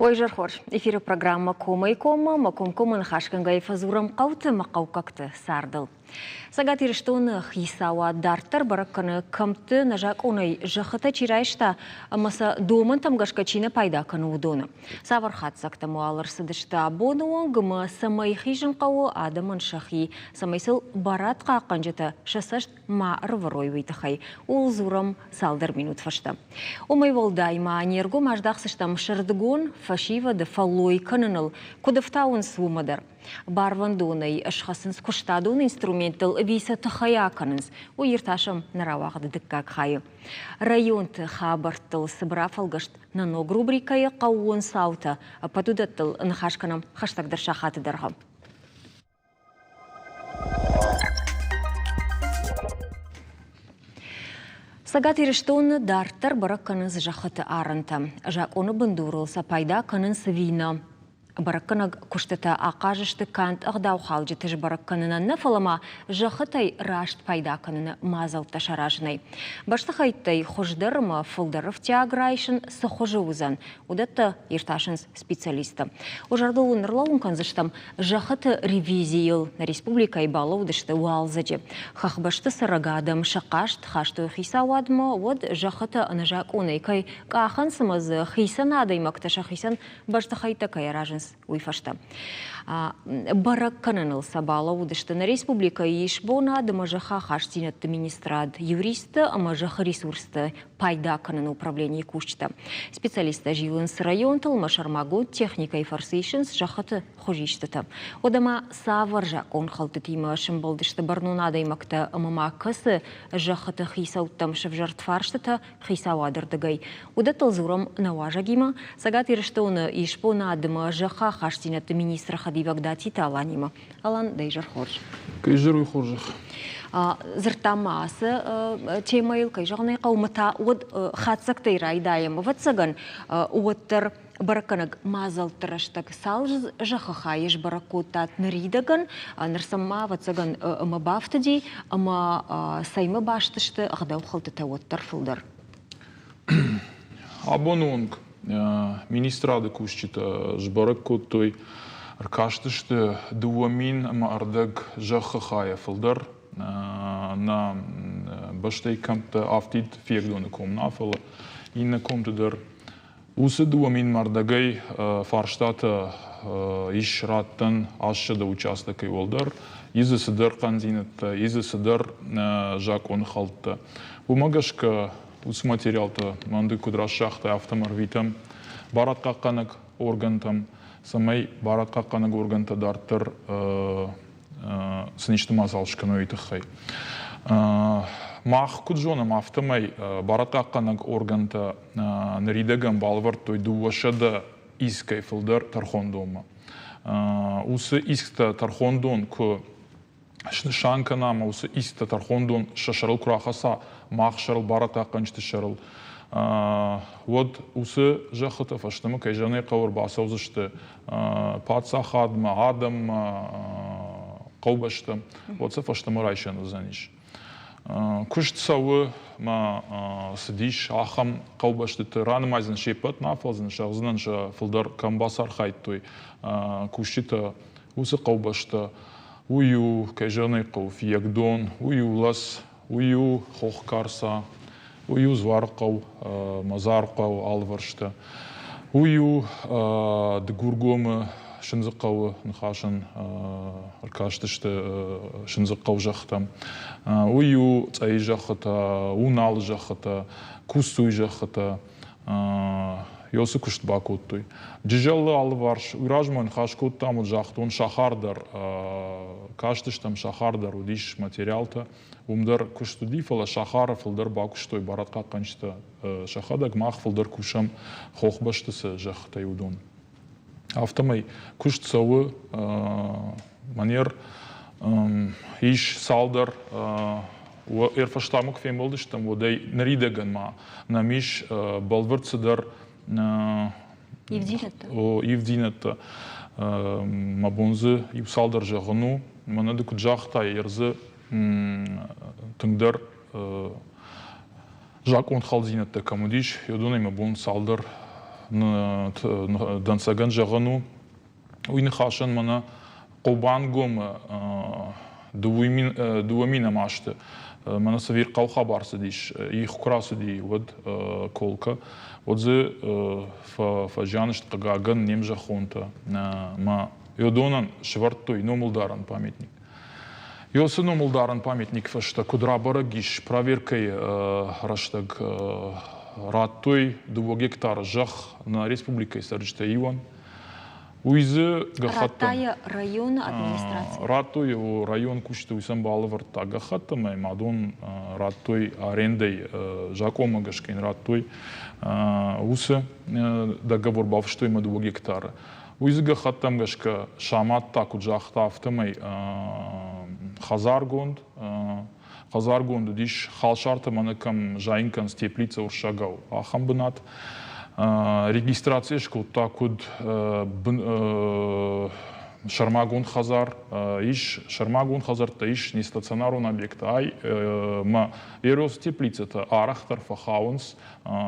Ой, зӕрхорз, эфиры программӕ Комӕй-коммӕ ӕмӕ комкоммӕ ныхасгӕнгӕйӕ фӕдзурӕм хъӕуты ӕмӕ хъӕуккӕгты цардыл. Цӕгат Ирыстоны хицауад дарддӕр бӕрӕг кӕны, кӕмтты нӕзакъонӕй зӕххытӕ чи райста ӕмӕ сӕ домӕнтӕм гӕсгӕ чи нӕ пайда кӕны, уыдоны. Цавӕр хатдзӕгтӕм уал ӕрцыдысты абоны онг ӕмӕ цӕмӕй хизын хъӕуы адӕмӕн сӕхи, цӕмӕй сыл барадхъахъхъӕнджытӕ сӕ цӕст ма ӕрывӕрой, уый тыххӕй. Ууыл дзурӕм цалдӕр минут фӕстӕ. Уымӕй уӕлдай ма не ргом аздахдзыстӕм сӕрдыгон фӕсивӕды фӕллой кӕныныл, куыд ӕфтауынц, уымӕ дӕр. Барвӕндонӕй схӕцынц куыстадон инструменттыл ӕви сӕ тыхӕй акӕнынц, уый иртасӕм нӕ рауагъды дыккаг хайы. Районты хабӕрттыл цыбыр афӕлгӕст нӕ ног рубрикӕйы хъӕууон цаутӕ ӕппӕт уыдӕттыл ныхас кӕнӕм хӕстӕгдӕр сахаты дӕргъы. Цӕгат Ирыстоны дарддӕр бӕрӕг кӕнынц зӕххыты арӕнтӕ. Закъоны бындурыл сӕ пайда кӕнынц ӕви нӕ. Бӕрӕггӕнӕг куыстытӕ ахъаз сты канд ӕгъдаухалджыты сбӕрӕг кӕнынӕн нӕ, фӕлӕ ма зӕххытӕй раст пайда кӕныны мадзӕлттӕ саразынӕй. Бӕстыхӕйттӕй хуыздӕр ӕмӕ фылдӕр ӕфтиаг райсын цы хуызы уыдзӕн, уыдӕттӕ иртасынц специалисттӕ. Уӕ зӕрдыл уын ӕрлӕууын кӕндзыстӕм, зӕххыты ревизийыл нӕ республикӕйы балӕудысты уалдзӕджы. Хӕхбӕсты цӕрӕг адӕм сӕ хъаст хастой хицауадмӕ, уӕд зӕххытӕ ӕнӕзакъонӕй кӕй къахынц ӕмӕ дзы хицӕн адӕймӕгтӕ сӕхицӕн бӕстыхӕйттӕ кӕй аразынц, уый фӕстӕ. Бӕрӕг кӕныныл сӕ балӕууыдысты нӕ республикӕйы исбонад ӕмӕ зӕххы ахастдзинӕдты министрад, юристтӕ ӕмӕ зӕххы ресурсты пайда кӕныны управленийы кусджытӕ. Специалисттӕ зилынц районтыл ӕмӕ сӕрмагонд техникӕйы фӕрцы исынц зӕххыты хуызистытӕ. Уӕдӕ ма цавӕр закъонхӕлдтытимӕ сӕмбӕлдысты бӕрнон адӕймӕгтӕ ӕмӕ ма кӕцы зӕххыты хицӕуттӕм сӕвзӕрд фарстытӕ хицауады рдыгӕй. Уыдӕттыл дзурӕм нӕ уазӕгимӕ, Цӕгат Ирыстоны исбонадмӕ зӕххы ахастдзинӕдты министры хӕдивӕг Датиты Аланимӕ. Алан, дӕ изӕр хорз. Изӕр уый хорзӕх. Дзырдтам ма ацы темӕйыл, кӕй зӕгъын ӕй хъӕуы, та уӕд хатдзӕгтӕй райдайӕм. Ӕвӕццӕгӕн, уӕддӕр бӕрӕггӕнӕг мадзӕлтты рӕстӕг цал зӕххы хайы сбӕрӕг кодтат ныридӕгӕн, ныр сӕм ма, ӕвӕццӕгӕн, ӕмӕ бафтыди, ӕмӕ цӕймӕ баст сты ӕгъдаухӕлдтытӕ уӕддӕр фылдӕр? Абоны онг министрады кусджытӕ сбӕрӕг кодтой, ӕркастысты 2 500 зӕххы хайӕ фылдӕр нӕ бӕстӕйы кӕмттӕ афтид Фиагдоны ком нӕ, фӕлӕ иннӕ комты дӕр. Уыцы 2 500-ӕй фарстатӕ ис раттӕн 800 участокӕй уӕлдӕр, ис дзы цыдӕр хъӕндзинӕдтӕ, ис дзы цыдӕр закъоны хӕлдтӕ. Уымӕ гӕсгӕ уыцы материалтӕ мӕнды куыд раст загътай, афтӕ ӕрвитӕм барадхъахъхъӕнӕг органтӕм, цӕмӕй барадхъахъхъӕнӕг органтӕ дарддӕр сын исты мадзал скӕной, уый тыххӕй. Мах куыд зонӕм, афтӕмӕй барадхъахъхъӕнӕг органтӕ ныридӕгӕн балӕвӕрдтой 200 искӕй фылдӕр тӕрхондонмӕ. Уыцы исктӕ тӕрхондон куы снысан кӕна ӕмӕ уыцы исктӕ тӕрхондон сӕ сӕрыл куы рахӕца, мах сӕрыл, барадхъахъхъӕнджыты сӕрыл, уӕд уыцы зӕххытӕ фӕстӕмӕ, кӕй зӕгъын ӕй хъӕуы, ӕрбацӕудзысты паддзахадмӕ, адӕммӕ, хъӕубӕстӕм, уӕд сӕ фӕстӕмӕ райсӕн уыдзӕнис. Куыст цӕуы мӕ цыдис ахӕм хъӕубӕстыты, ранымайдзӕн се ппӕт нӕ, фӕлӕ дзы зӕгъдзынӕн сӕ фылдӕр кӕм бацархайдтой кусджытӕ, уыцы хъӕубӕстӕ. Уый у, кӕй зӕгъын ӕй хъӕуы, Фиййагдон, уый у Лӕц, уый у Хохкарса, уый у Дзуарыхъӕу, Мазархъӕу алывӕрсты. Уый у Дыгургомы Сындзыхъӕуы ныхасӕн ӕркастысты Сындзыхъӕу зӕххытӕм. Уый у Цъӕйы зӕххытӕ, Уналы зӕххытӕ, Куссуйы зӕххытӕ. Ёсы куыст бакодтой. Джызӕлы алыварс уый размӕ ныхас кодтам, уыд загътон, сахар дӕр кастыстӕм, сахар дӕр уыдис материалтӕ. Уым дӕр куыст уыди, фӕлӕ сахары фылдӕр бакуыстой барадхъахъхъӕнджытӕ сӕхӕдӕг, мах фылдӕр кусӕм хохбӕсты цы зӕххытӕй, уыдон. Афтӕмӕй куыст цӕуы манер ис цалдӕр ӕрфӕстӕмӕ куы фембӕлдыстӕм, уӕдӕй ныридӕгӕн ма нӕм ис бӕлвырд цыдӕр ивдзинӕдтӕ. Ивдзинӕдтӕ. Мӕ бон дзы иу цалдӕр зӕгъын у. Мӕнӕ ды куыд загътай, ӕрдзы тынгдӕр закъонхалдзинӕдтӕ кӕм уыдис, уыдонӕй мӕ бон цалдӕр Дӕнцӕгӕн зӕгъӕн у, уый ныхасӕн мӕнӕ Хъобангомы дыууӕ минӕм азты мӕнӕ цы вирхъау хабар цыдис, их куы рацыди, уӕд Колка, уӕд дзы фӕзиан сты, хъыгагӕн, не мзӕххонтӕ мӕ уыдонӕн сӕвӕрдтой номылдарӕн памятник. Ёсы номылдарӕн памятник фӕстӕ куыд рабӕрӕг ис, проверкӕйы рӕстӕг радтой 2 гектары зӕхх нӕ республикӕйы цӕрджытӕй иуӕн. Уый дзы гӕххӕттӕ. Радта йӕ районы администраци? Радтой его район кусты, уый сӕм балӕвӕрдта гӕххӕтт ӕмӕ йӕм адон радтой арендӕй, закъонмӕ гӕсгӕ йын радтой уыцы договор бафыстой ӕмӕ 2 гектары. Уый дзы гӕххӕттӕм гӕсгӕ самадта, куыд загъта, афтӕмӕй хӕдзаргонд. Хӕдзаргонд уыдис халсартӕ мӕнӕ кӕм зайын кӕнынц теплицӕ урссагау, ахӕм бынат. Регистраци скодта куыд сӕрмагонд хӕдзар ис, сӕрмагонд хӕдзӕрттӕ ис, не стационарон объекттӕ ай ӕмӕ Ерос теплицӕтӕ арӕхдӕр фӕхауынц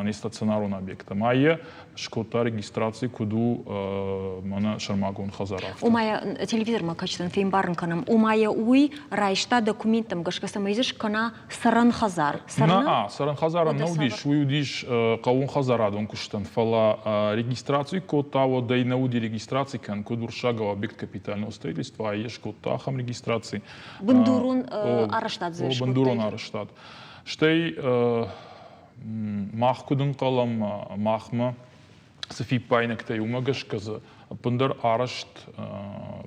нестационарон объекттӕ. Ма йӕ скодта регистраци, куыд у мӕнӕ сӕрмагонд хӕдзар афтӕ. Ома йӕ телевизормӕ кӕсджытӕн фембарын кӕнӕм. Ома йӕ уый райста документтӕм гӕсгӕ, цӕмӕй дзы скӕна цӕрӕн хӕдзар. Нӕ, цӕрӕн хӕдзарӕн нӕ уыдис, уый уыдис хъӕууон хӕдзарадон куыстӕн, фӕлӕ регистраци кодта, уӕд ӕй нӕ уыди регистраци кӕнын, куыд уырыссагау объект капитального строительства, йе скодта ахӕм регистраци. Бындурон арӕзтад дзы скодта. Бындурон арӕзтад. Стӕй мах куыд ӕнхъӕлӕм, махмӕ цы фиппаинӕгтӕй, уымӕ гӕсгӕ дзы ӕппындӕр арӕзт,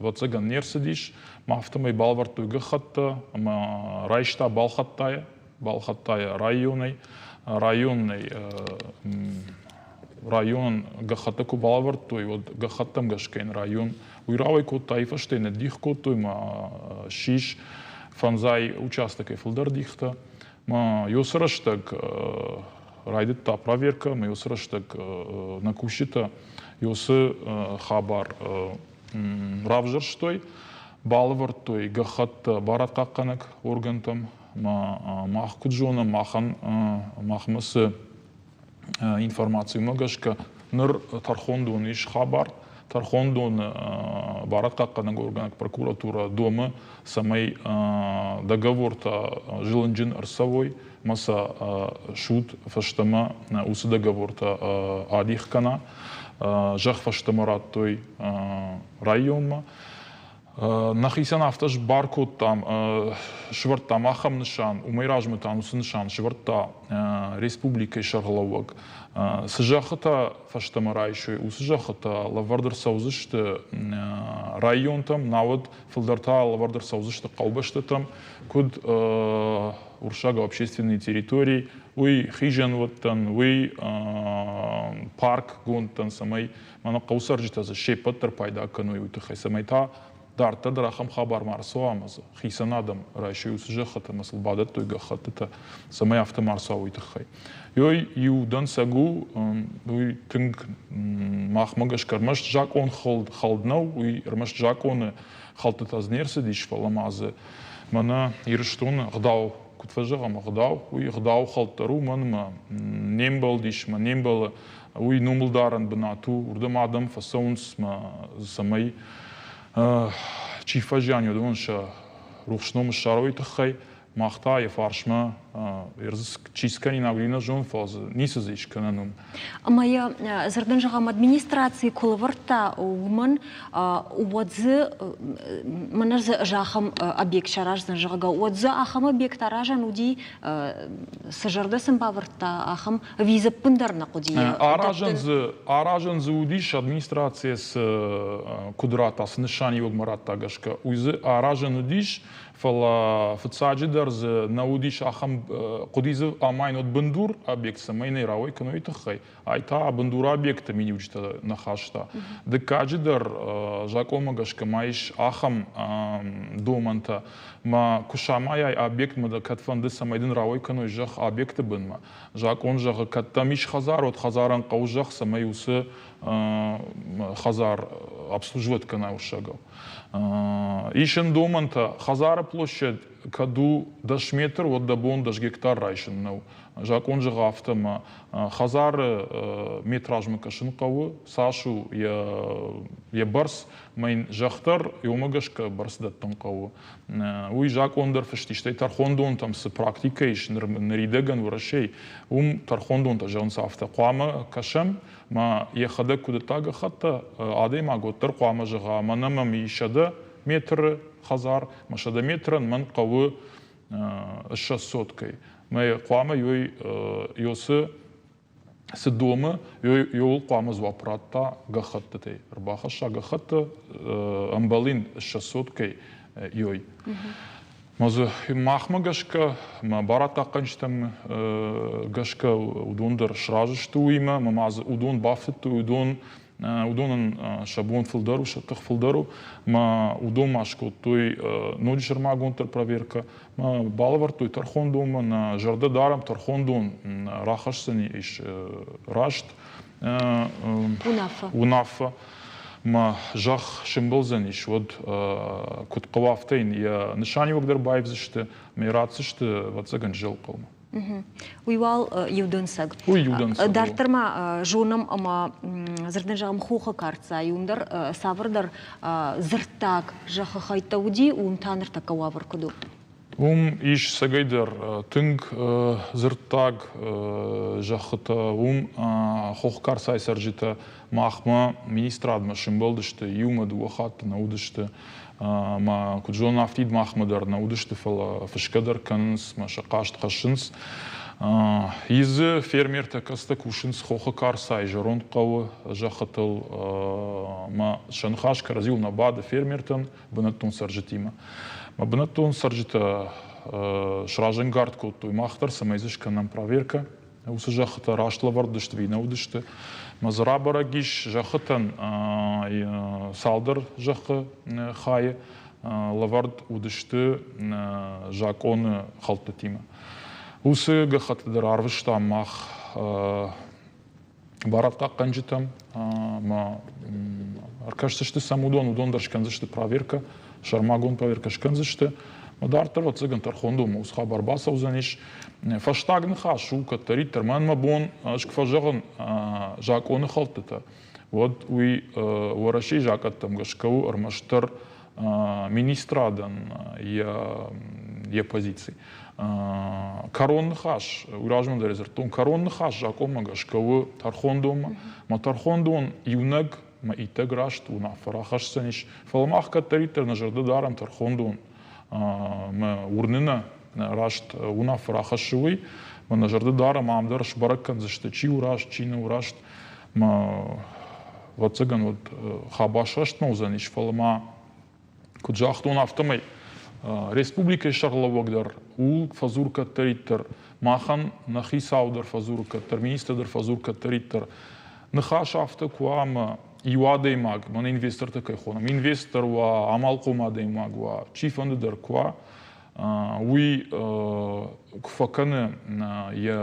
ӕвӕццӕгӕн, не рцыдис. Ма афтӕмӕй балвӕрдтой гӕххӕттӕ ӕмӕ райста балхӕдта балхӕдта йӕ районӕй. Районӕй районӕн гӕххӕттӕ куы балӕвӕрдтой, уӕд гӕххӕттӕм гӕсгӕ йын район уый рауӕй кодта, и фӕстӕ ныддих кодтой ӕмӕ ссис фӕндзай участокӕй фылдӕр дихтӕ. Ма ёсы рӕстӕг райдыдта проверкӕ, ӕмӕ ёсы рӕстӕг нӕ кусджытӕ ёсы хабар равзӕрстой, балӕвӕрдтой гӕххӕттӕ барадхъахъхъӕнӕг органтӕм. Ма мах куыд зонӕм, махӕн махмӕ цы информацимӕ гӕсгӕ ныр тӕрхондоны ис хабар. Тӕрхондоны барадхъахъхъӕнӕг орган прокуратура домы, цӕмӕй договортӕ зылынджын ӕрцӕуой ӕмӕ сӕ суд фӕстӕмӕ уыцы договортӕ адих кӕна. Зӕхх фӕстӕмӕ радтой районмӕ. Нӕхицӕн афтӕ сбар кодтам, сӕвӕрдтам ахӕм нысан, уымӕй размӕ та уыцы нысан сӕвӕрдта республикӕйы сӕргълӕууӕг. Цы зӕххытӕ фӕстӕмӕ райсой, уыцы зӕххытӕ лӕвӕрд ӕрцӕудзысты районтӕм, науӕд фылдӕр та лӕвӕрд ӕрцӕудзысты хъӕубӕстӕтӕм, куыд уырыссагау общественные территории, уый хизӕнуӕттӕн, уый паркгондтӕн, цӕмӕй мӕнӕ хъӕуы цӕрджытӕ дзы се ппӕт дӕр пайда кӕной, уый тыххӕй, цӕмӕй та дарддӕр дӕр ахӕм хабар ма ӕрцӕуа ӕмӕ дзы хицӕн адӕм райсой уыцы зӕххытӕ ӕмӕ сыл бадӕттой гӕххӕттытӕ, цӕмӕй афтӕ ма ӕрцӕуа, уый тыххӕй. Ёй иу дӕнцӕг у, уый тынг махмӕ гӕсгӕ ӕрмӕст закъон хӕлд нӕу, уый ӕрмӕст закъоны хӕлдтытӕ дзы не рцыдис, фӕлӕ ма дзы мӕнӕ Ирыстоны ӕгъдау, куыд фӕзӕгъӕм, ӕгъдау, уый ӕгъдау хӕлд дӕр у, мӕнмӕ не мбӕлдис, мӕ не мбӕлы. Уый номылдарӕн бынат у, уырдӕм адӕм фӕцӕуынц, цӕмӕй чи фӕзиан, уыдон сӕ рухс ном ссарой тыххӕй. Мах та йӕ фарсмӕ чи скӕнинаг, уый нӕ зонын, фӕлӕ дзы ницы дзы ис кӕнӕн уым. Ӕмӕ йӕ дзырдӕн зӕгъӕм, администрацийы куы лӕвӕрдта, уымӕн уӕд дзы мӕнӕ дзы ӕз ахӕм объект сараздзӕн, зӕгъгӕ, уӕд дзы ахӕм объект аразӕн уыди, цы зӕрдӕ сын бавӕрдта, ахӕм ӕви дзы ӕппындӕр нӕ хъуыди? Аразӕн дзы уыдис, администрацийӕ цы куыд радта, цы нысаниуӕгмӕ радта гӕсгӕ, уый дзы аразӕн уыдис, фӕлӕ фыццаджыдӕр дзы нӕ уыдис ахӕм, хъуыди дзы амайын уӕд бындур объект, цӕмӕй нӕ рауӕй кӕной тыххӕй. Ай та бындур объекты миниуджытӕ нӕ хаста. Дыккаджыдӕр, закъонмӕ гӕсгӕ ма ис ахӕм домӕнтӕ, мӕ куы самайай объектмӕ дӕ кӕд фӕнды, цӕмӕй дын рауӕй кӕной зӕхх объекты бынмӕ. Закъон зӕгъы, кӕд дӕм ис хӕдзар, уӕд хӕдзарӕн хъӕуы зӕхх, цӕмӕй уыцы хӕдзар обслуживать кӕна уырыссагау. Ис ын домӕнтӕ, хӕдзары площадь кӕд у 10 метр, уӕд дӕ бон 10 гектар райсын нӕу. Закъон зӕгъы афтӕ, ӕмӕ хӕдзары метражмӕ кӕсын хъӕуы, цас у йӕ бӕрц, ӕмӕ йын зӕхх дӕр уымӕ гӕсгӕ бӕрц дӕттын хъӕуы. Уый закъон дӕр фыст ис, стӕй тӕрхондонтӕм цы практикӕ ис ныридӕгӕн Уӕрӕсейы, уым тӕрхондонтӕ зӕгъынц афтӕ, хъуамӕ кӕсӕм, ма йӕхӕдӕг куыд дӕтта гӕххӕттӕ, адӕймаг уӕддӕр хъуамӕ зӕгъа, мӕнӕ мӕм и 100 метры хӕдзар, мӕ 100 метрӕн мӕн хъӕуы 20 соткӕй. Мӕ хъуамӕ ёй ёсы цы домы, ёуыл хъуамӕ дзуапп радта гӕххӕттытӕй. Ӕрбахӕсса гӕххӕтты ӕмбӕлин 20 соткӕй ёй. Мӕ дзы махмӕ гӕсгӕ, мӕ барадхъахъхъӕнджытӕм гӕсгӕ уыдон дӕр сразы сты уыимӕ, ӕмӕ ма дзы уыдон бафтыдтой, уыдонӕн сӕ бон фылдӕр у, сӕ тых фылдӕр у, мӕ уыдон ма скодтой ноджы сӕрмагонддӕр проверкӕ, мӕ балӕвӕрдтой тӕрхондонмӕ, нӕ зӕрдӕ дарӕм, тӕрхондон рахӕсдзӕни ис раст уынаффӕ. Мӕ зӕхх сымбӕлдзӕнис, уӕд куыд хъӕуы, афтӕ йын йӕ нысаниуӕг дӕр баивдзысты ӕмӕ йӕ ратдзысты, ӕвӕццӕгӕн, Джелхъӕумӕ. Уый уал иу дӕнцӕг. Уый иу дӕнцӕг. Дарддӕр ма зонӕм ӕмӕ дзырдӕн зӕгъӕм хохы кӕрцӕй, уым дӕр цавӕрдӕр дзырддаг зӕххы хӕйттӕ уыди, уым та ныртӕккӕ уавӕр куыд у? Уым ис цӕгӕйдӕр тынг дзырддаг зӕххытӕ. Уым хохкарцайы цӕрджытӕ махмӕ министрадмӕ сымбӕлдысты, иумӕ дыууӕ хатты нӕ уыдысты. Мӕ куыд зонын, афтид махмӕ дӕр нӕ уыдысты, фӕлӕ фысгӕ дӕр кӕнынц, мӕ сӕ хъаст хӕссынц. Изы фермертӕ кӕцытӕ кусынц хохы Карцайы зӕронд хъӕуы зӕххытыл, мӕ сӕ ныхас кӕрӕдзиуыл нӕ бады фермертӕн, бынӕттон цӕрджытимӕ. Мӕ бынӕттон цӕрджытӕ сразӕнгард кодтой мах дӕр, цӕмӕй дзы скӕнӕм проверкӕ. Уыцы зӕххытӕ раст лӕвӕрд сты ӕви нӕ уыдысты. Мӕ дзы рабӕрӕг ис зӕххытӕн цалдӕр зӕххы хайы лӕвӕрд уыдысты закъоны хӕлдтытимӕ. Уыцы гӕххӕтты дӕр арвыстам мах барадхъахъхъӕнджытӕм ӕмӕ ӕркӕсдзысты сӕм уыдон, уыдон дӕр скӕндзысты проверкӕ, сӕрмагонд проверкӕ скӕндзысты. Дарддӕр, ӕвӕццӕгӕн, тӕрхондонмӕ уыцы хабар бацӕудзӕнис. Фӕстаг ныхас у кӕддӕриддӕр мӕн мӕ бон, ӕз куы фӕзӕгъын закъоны хӕлдтытӕ, уӕд уый Уӕрӕсейы закъӕттӕм гӕсгӕ у ӕрмӕстдӕр министрадӕн йӕ позици. Кӕрон ныхас, уый размӕ дӕр дзырдтон, кӕрон ныхас закъонмӕ гӕсгӕ у тӕрхондонмӕ. Мӕ тӕрхондон иунӕг мӕ иттӕг раст уынаффӕ рахӕсдзӕнис. Фӕлӕ мах кӕддӕриддӕр нӕ зӕрдӕ дарӕм тӕрхондон мӕ уырны нӕ, раст уынаффӕ рахӕссы уый. Мӕ нӕ зӕрдӕ дарӕм, ам дӕр сбӕрӕг кӕндзысты, чи у раст, чи нӕ у раст. Мӕ ӕвӕццӕгӕн, уӕд хабар срӕстмӕ уыдзӕнис, фӕлӕ ма, куыд загътон, афтӕмӕй республикӕйы сӕргълӕууӕг дӕр ууыл фӕдзур кӕддӕриддӕр, махӕн нӕ хицау дӕр фӕдзуры кӕддӕр, министр дӕр фӕдзур кӕддӕриддӕр. Ныхас афтӕ куы уа ӕмӕ иу адӕймаг, мӕнӕ инвестортӕ кӕй хонӕм, инвестор уа, амалхъом адӕймаг уа, чифӕнды дӕр куы уа, уый куы фӕкӕны йӕ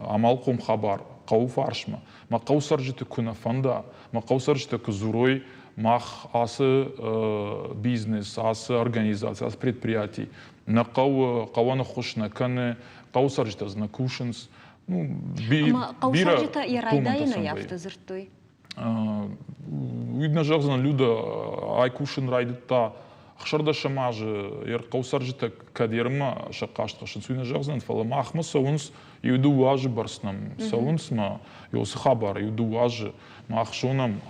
амалхъом хабар хъӕуы фарсмӕ, мӕ хъӕуы цӕрджыты куы нӕ фӕнда, мӕ хъӕуы цӕрджытӕ куы дзурой, мах ацы бизнес, ацы организаци, ацы предприяти нӕ хъӕуы, хъӕуӕн ӕххуыс нӕ кӕны, хъӕуы цӕрджытӕ дзы нӕ кусынц. Ну, ӕмӕ хъӕуы цӕрджытӕ йӕ райдайӕнӕй афтӕ дзырдтой? Уый нӕ зӕгъдзынӕн, Люда, ай кусын райдыдта 16 азы, йӕ хъӕуы цӕрджытӕ кӕд ермӕ сӕ хъаст хӕссынц, уый нӕ зӕгъдзынӕн, фӕлӕ махмӕ цӕуынц иу-дыууӕ азы бӕрц нӕм цӕуынц мӕ уыцы хабар иу-дыууӕ азы мах зонӕм,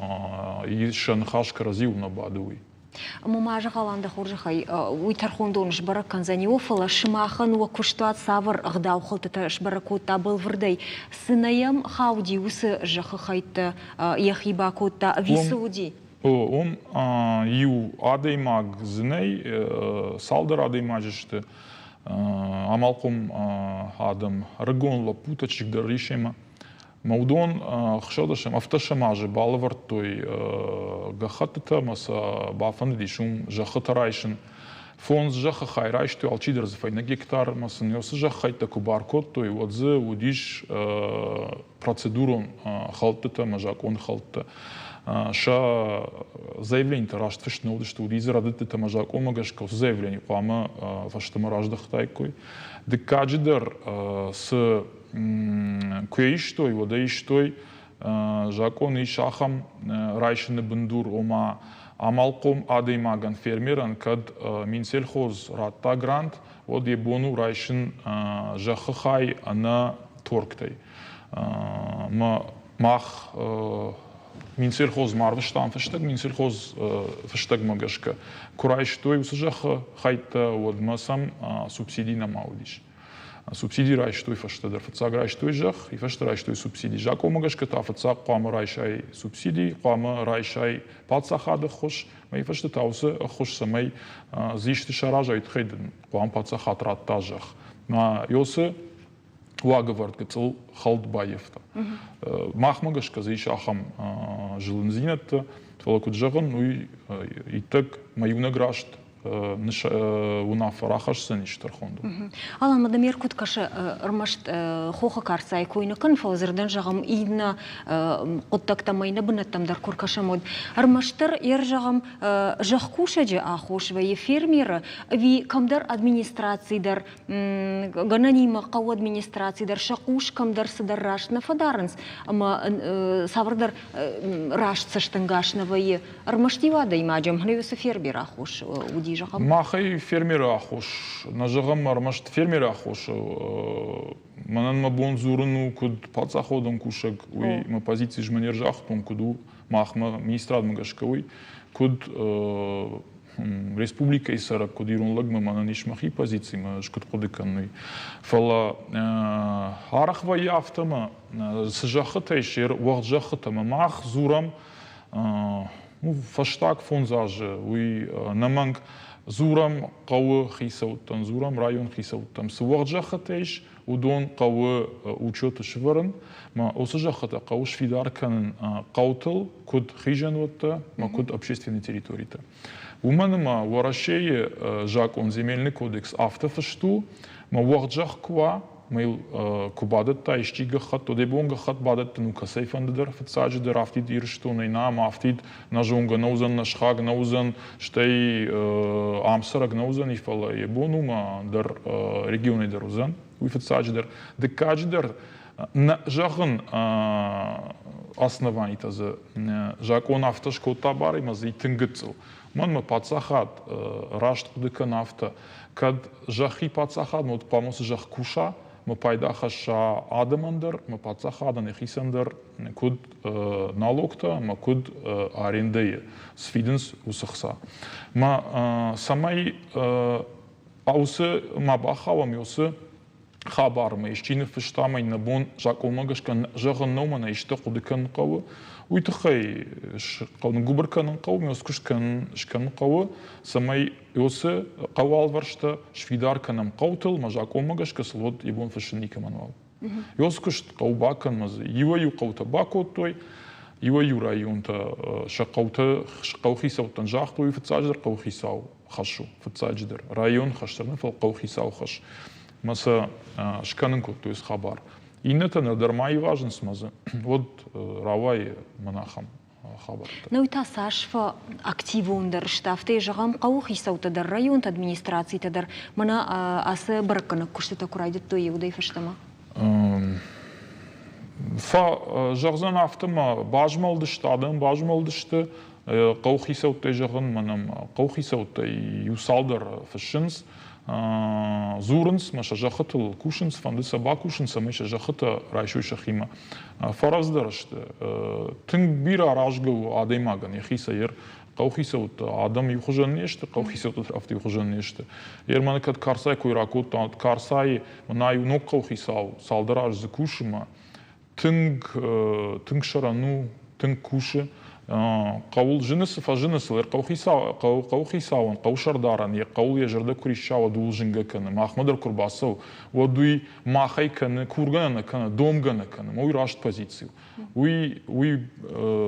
сӕ ныхас кӕрӕдзиуыл нӕ бады, уый. Ӕмӕ ма зӕгъӕлӕн дӕ хорзӕхӕй, уый тӕрхондон сбӕрӕг кӕндзӕни, о, фӕлӕ сымахӕн уӕ куыстуат цавӕр ӕгъдаухӕлдтытӕ сбӕрӕг кодта бӕлвырдӕй, цы нӕ йӕм хауди, уыцы зӕххы хӕйттӕ йӕхи бакодта ӕви цы уыди? Уым иу адӕймаг дзы нӕй, цалдӕр адӕймаджы сты, амалхъом адӕм, ӕрыгон лӕппутӕ, чызг дӕр ис ӕмӕ Мӕ уыдон 16-ӕм, 17 азы балӕвӕрдтой гӕххӕттытӕ ӕмӕ сӕ бафӕндыдис уым зӕххытӕ райсын. Фондз зӕххы хай райстой, алчидӕр дзы фӕйнӕ гектар ӕмӕ сын уыцы зӕххӕйттӕ куы бар кодтой, уӕд дзы уыдис процедурон хӕлдтытӕ ӕмӕ закъоны хӕлдтӕ. Сӕ заявлениетӕ раст фыст нӕ уыдысты, уыди дзы рӕдыдтытӕ ӕмӕ закъонмӕ гӕсгӕ уыцы заявлени хъуамӕ фӕстӕмӕ раздӕхтаиккой. Дыккаджы дӕр цы куы йӕ истой, уӕд ӕй истой, закъон ис ахӕм райсыны бындур, ома амалхъом адӕймагӕн, фермерӕн кӕд Минсельхоз радта грант, уӕд йӕ бон у райсын зӕххы хай ӕнӕ торгтӕй. Мах Минсельхозмӕ арвыстам фыстӕг, Минсельхоз фыстӕгмӕ гӕсгӕ куы райстой уыцы зӕххы хӕйттӕ, уӕдмӕ сӕм субсиди нӕма уыдис. Субсиди райстой фӕстӕдӕр. Фыццаг райстой зӕхх, и фӕстӕ райстой субсиди. Закъонмӕ гӕсгӕ та фыццаг хъуамӕ райсай субсиди, хъуамӕ райсай паддзахады ӕххуыс, мӕ фӕстӕ та уыцы ӕххуыс, цӕмӕй дзы исты саразай, тыххӕй дын хъуамӕ паддзахад радта зӕхх. Мӕ ёсы уагӕвӕрд гыццыл хӕлд баййӕфта. Махмӕ гӕсгӕ дзы ис ахӕм зылындзинӕдтӕ, фӕлӕ куыд зӕгъын, уый иттӕг мӕ иунӕг раст уынаффӕ рахӕсдзӕнис тӕрхондон. Алан, Мадамер куыд кӕсы, ӕрмӕст хохы карцайы кой нӕ кӕны, фӕлӕ дзырдӕн зӕгъӕм, иннӕ хъуыддӕгтӕм ӕмӕ иннӕ бынӕттӕм дӕр куы ркӕсӕм, уӕд ӕрмӕстдӕр йе зӕгъӕм, зӕхкусӕджы аххос вӕййы фермеры ӕви кӕмдӕр администраци дӕр гӕнӕнимӕ хъӕуы администраци дӕр сӕ хъус кӕмдӕр цыдӕр раст нӕ фӕдарынц ӕмӕ цавӕрдӕр раст цӕстӕнгас нӕ вӕййы. Ӕрмӕст иу адӕймаджы ӕмӕ уыцы фермеры аххос уыди, зӕгъӕм? Махӕй фермеры аххос нӕ зӕгъӕм, ӕрмӕст фермеры аххос мӕнӕн мӕ бон дзурын у, куыд паддзахадон кусӕг, уый мӕ позици ӕз мӕ не рзагътон, куыд у махмӕ министрадмӕ гӕсгӕ уый, куыд республикӕйы цӕрӕг, куыд ирон лӕгмӕ мӕнӕн ис мӕхи позицимӕ, ӕз куыд хъуыды кӕнын, уый. Фӕлӕ арӕх вӕййы афтӕ ӕмӕ цы зӕххытӕ ис, уӕгъд зӕххытӕ ӕмӕ мах дзурӕм фӕстаг 5 азы, уый ӕнӕмӕнг дзурӕм хъӕуы хицӕуттӕн, дзурӕм район хицӕуттӕм. Цы уӕгъд зӕххытӕ ис, уыдон хъӕуы учеты сывӕрын, ма уыцы зӕххытӕ хъӕуы сфидар кӕнын хъӕутыл, куыд хизӕнуӕттӕ ӕмӕ куыд общественный территоритӕ. Уымӕн ӕмӕ Уӕрӕсейы закъон Земельный кодекс афтӕ фыст у, ӕмӕ уӕгъд зӕхх куы уа, ӕмӕ йыл куы бадӕтта исчи гӕххӕтт, уӕд йӕ бон гӕххӕтт бадӕттын у кӕцӕйфӕнды дӕр, фыццаджыдӕр афтид Ирыстонӕй нӕ, ӕмӕ афтид нӕ зонгӕ нӕ уыдзӕн, нӕ сыхаг нӕ уыдзӕн, стӕй ам цӕрӕг нӕ уыдзӕни, фӕлӕ йӕ бон у ӕмӕ дӕр регионӕй дӕр уыдзӕн, уый фыццаджыдӕр. Дыккаджыдӕр, нӕ зӕгъын основанитӕ дзы закъон афтӕ скодта бар ӕмӕ дзы тынг гыццыл. Мӕнмӕ паддзахад раст хъуыды кӕны афтӕ, кӕд зӕххи паддзахадмӕ уӕд хъуамӕ уыцы зӕхх куса, мӕ пайда хӕсса адӕмӕн дӕр, мӕ паддзахадӕн йӕхицӕн дӕр, куыд налогтӕ ӕмӕ куыд арендӕйы сфидынц уыцы хца. Мӕ цӕмӕй уыцы ма бахауӕм, уыцы хабармӕ исчи ныффыста ӕмӕ йын нӕ бон закъонмӕ гӕсгӕ зӕгъын нӕу, мӕнӕ исты хъуыды кӕнын хъӕуы, уый тыххӕй ныггуыбыр кӕнын хъӕуы, ме куыст скӕнын хъӕуы, цӕмӕй уыцы хъӕуы сфидар кӕнӕм хъӕутыл, мӕ закъонмӕ гӕсгӕ сыл уӕд йӕ бон фыссын никӕмӕн уал. Ёс куыст хъӕу бакӕнмӕ дзы иуӕй-иу хъӕутӕ бакодтой, иуӕй-иу районтӕ сӕ хъӕутӕ хъӕухицӕуттӕн загътой, фыццаджыдӕр хъӕухицау хӕс у, фыццаджыдӕр. Район хӕс дӕр нӕ, фӕлӕ хъӕухицау хӕс. Мӕ сӕ скӕнын кодтой цы хабар. Иннӕтӕ нӕдӕр ма ивазынц мӕ дзы, уӕд рауайы мӕн ахӕм хабӕрттӕ. Ну та цас фӕактивондӕр сты, афтӕ зӕгъӕм, хъӕуы хицӕуттӕ дӕр, районты администрацитӕ дӕр мӕнӕ ацы бӕрӕггӕнӕг куыстытӕ куы райдыдтой, уӕдӕй фӕстӕмӕ? Зӕгъдзӕн афтӕ ма базмӕлдысты, адӕм базмӕлдысты, хъӕуы хицӕуттӕй зӕгъын, мӕнӕ хъӕуы хицӕуттӕй иу цалдӕр фыссынц, дзурынц мӕ сӕ зӕххытыл кусынц, фӕнды сӕ бакусын, цӕмӕй сӕ зӕххытӕ райсой сӕхимӕ. Фӕрӕвдздӕр сты. Тынг бирӕ аразгӕ у адӕймагӕн йӕхицӕй ер хъӕухицӕуттӕ адӕм иухуызӕн не сты, хъӕухицӕуттӕ афтӕ иухуызӕн не сты. Ер мӕнӕ кӕд Карцайы кой ракодта, Карцайы мӕнӕ иу ног хъӕухицау цалдӕр азы дзы кусы мӕ тынг тынг сӕрӕн у, тынг кусы. Хъӕуыл зыны цы фӕзыны сыл, хъӕуыхицауӕн, хъӕусӕрдарӕн йӕ хъӕуыл йӕ зӕрдӕ куы рисса, уӕд ууыл зынгӕ кӕны. Махмӕ дӕр куы рбацӕуы, уӕд уый махӕй кӕны, кургӕ нӕ кӕны, домгӕ нӕ кӕны. Уый раст позици у. Уый, уый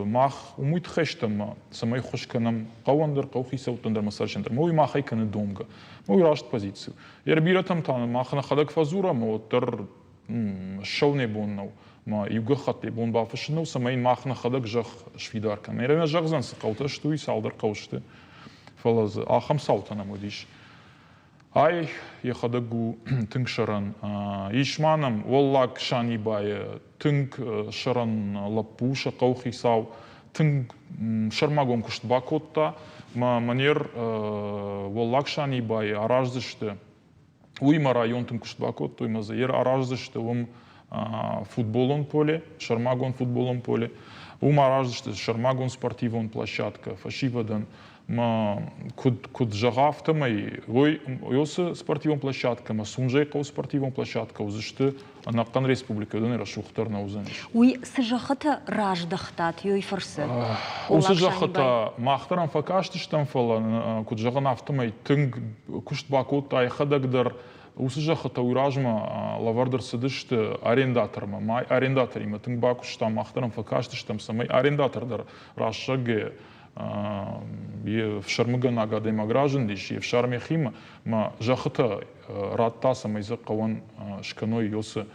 мах уым уый тыххӕй стӕм, цӕмӕй ххуыс кӕнӕм хъӕуӕн дӕр, хъӕухицӕуттӕн дӕр ӕмӕ цӕрджытӕн дӕр. Уый махӕй кӕны домгӕ. Уый раст позици у. Йӕ бирӕтӕм та мах нӕхӕдӕг фӕдзурӕм, уӕддӕр ссӕуыны бон нӕу. Ма иу гӕххӕтт йӕ бон бафыссын нӕу, цӕмӕй мах нӕхӕдӕг зӕхх сфидар кӕнӕм. Ӕмӕ зӕгъдзӕн, цы хъӕутӕ сты, уый цалдӕр хъӕу сты. Фӕлӕ дзы ахӕм цаутӕ нӕм уыдис. Ай йӕхӕдӕг у тынг сӕрӕн. Ис ма нӕм Уӕллаг Санибайы тынг сӕрӕн лӕппу, сӕ хъӕуыхицау. Тынг сӕрмагонд куыст бакодта. Мӕ манер Уӕллаг Санибайы араздзысты. Уыимӕ районты куыст бакодтой ӕмӕ дзы араздзысты уым футболон поле, сӕрмагонд футболон поле. Уым араздзысты сӕрмагонд спортивон площадкӕ фӕсивӕдӕн. Мӕ куыд, куыд зӕгъа, афтӕмӕй уый уыцы спортивон площадкӕмӕ, Сунжӕйы хъӕуы спортивон площадкӕ уыдзысты ӕнӕхъӕн республикӕ уыдонӕй рӕсугъддӕр нӕ уыдзӕнис. Уый цы зӕххытӕ раздӕхтат, уый фӕрцы? Уыцы зӕххытӕ мах дӕр ӕм фӕкастыстӕм, фӕлӕ, куыд зӕгъын, афтӕмӕй тынг куыст бакодта йӕхӕдӕг дӕр. Уыцы зӕххытӕ уый размӕ лӕвӕрд ӕрцыдысты арендатормӕ. Арендаторимӕ тынг бакуыстам, мах дӕр ӕм фӕкастыстӕм, цӕмӕй арендатор дӕр рӕстӕг йе фсӕрмыгӕнаг адӕймаг разындис, йе фсарм йӕхимӕ, мӕ зӕххытӕ радта, цӕмӕй дзы хъӕуӕн скӕной уыцы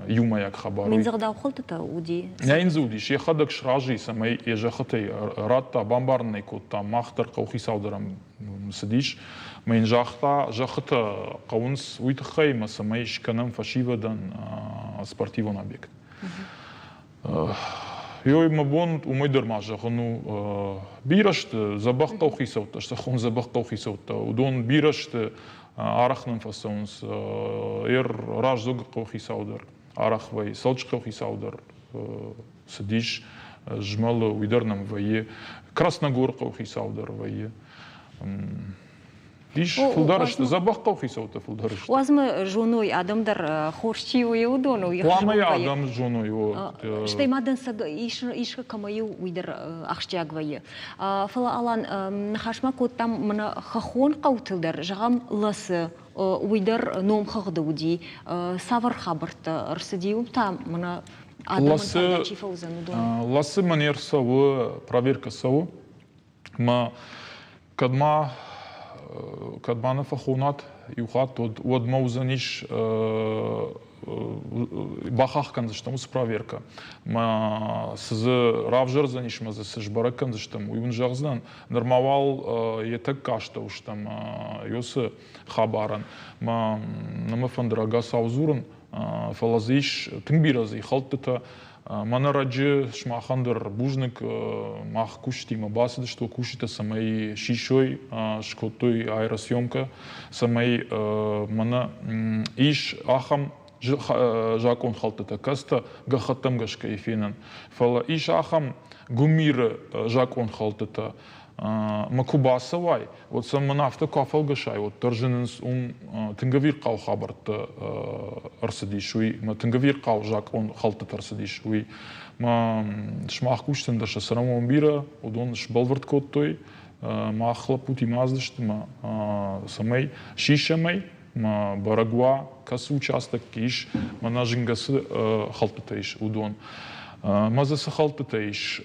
иумӕйаг хабар. Миндзӕгъдаухӕлдтытӕ уыди? Нӕ йын дзы уыдис. Йӕхӕдӕг сразы, цӕмӕй йӕ зӕххытӕй радта, бамбарын ӕй кодта, мах дӕр хъӕухицау дӕр ӕм цыдис. Мӕ йын загъта, зӕххытӕ хъӕуынц уый тыххӕй, ӕмӕ цӕмӕй скӕнӕм фӕсивӕдӕн спортивон объект. Ёй, мӕ бон уымӕй дӕр ма зӕгъын у, бирӕ сты дзӕбӕх хъӕухицӕуттӕ, сӕхон дзӕбӕх хъӕухицӕуттӕ. Уыдон бирӕ сты, арӕх нӕм фӕцӕуынц. Ер Раздзогы хъӕухицау дӕр арӕх вӕййы, Сӕлчъы хъӕухицау дӕр цыдис, змӕлы, уый дӕр нӕм вӕййы. Красногоры хъӕухицау дӕр вӕййы. Ис фылдӕр сты, дзӕбӕх хъӕухицӕуттӕ фылдӕр сты. Уадз мӕ зоной, адӕм дӕр хорз чи у, уыдон у. Хъуамӕ йӕ адӕм зоной. Стӕй ма дӕнцӕг ис кӕмӕ-иу, уый дӕр ахсджиаг вӕййы. Фӕлӕ, Алан, ныхас ма кодтам мӕнӕ хӕххон хъӕутыл дӕр, зӕгъӕм, Ласы, уый дӕр номхыгъды уыди. Цавӕр хабӕрттӕ ӕрцыди уым та мӕнӕ адӕмӕн пайда чи фӕуыдзӕн, уыдон? Ласы мӕн ӕрцӕуы, проверкӕ цӕуы. Мӕ кӕд ма кӕд ма нӕ фӕхонат иу хатт, уӕд уӕдмӕ уыдзӕнис бахахх кӕндзыстӕм уыцы проверкӕ. Мӕ цы дзы равзӕрдзӕнис мӕ дзы цы сбӕрӕг кӕндзыстӕм, уый уын зӕгъдзынӕн. Нырма уал йӕ тӕккӕ астӕу стӕм уыцы хабарӕн. Мӕ нӕ мӕ фӕнды рагацау дзурын, фӕлӕ дзы ис тынг бирӕ дзы хӕлдтытӕ. Мӕнӕ раджы сымахӕн дӕр бузныг, мах кусджытимӕ бацыдысты кусджытӕ, цӕмӕй сисой, скодтой аэросъемкӕ, цӕмӕй мӕнӕ ис ахӕм закъонхӕлдтытӕ, кӕцытӕ гӕххӕттӕм гӕсгӕ фенӕн. Фӕлӕ ис ахӕм гуымиры закъонхӕлдтытӕ, мӕ куы бацӕуай, уӕд сӕм мӕн афтӕ куы афӕлгӕсай, уӕддӕр зынынц, уым тынг ӕвирхъау хабӕрттӕ ӕрцыдис, уый, мӕ тынг ӕвирхъау закъон хӕлдтытӕ ӕрцыдис, уый. Мӕ сымах кусджытӕн дӕр сӕ цӕрӕнбон бирӕ, уыдон сбӕлвырд кодтой, мах лӕппутимӕ ацыдысты мӕ цӕмӕй сисӕм ӕй, мӕ бӕрӕг уа, кӕцы участок ис, мӕнӕ зынгӕ цы хӕлдтытӕ ис, уыдон. Мӕ дзы цы хӕлдтытӕ ис,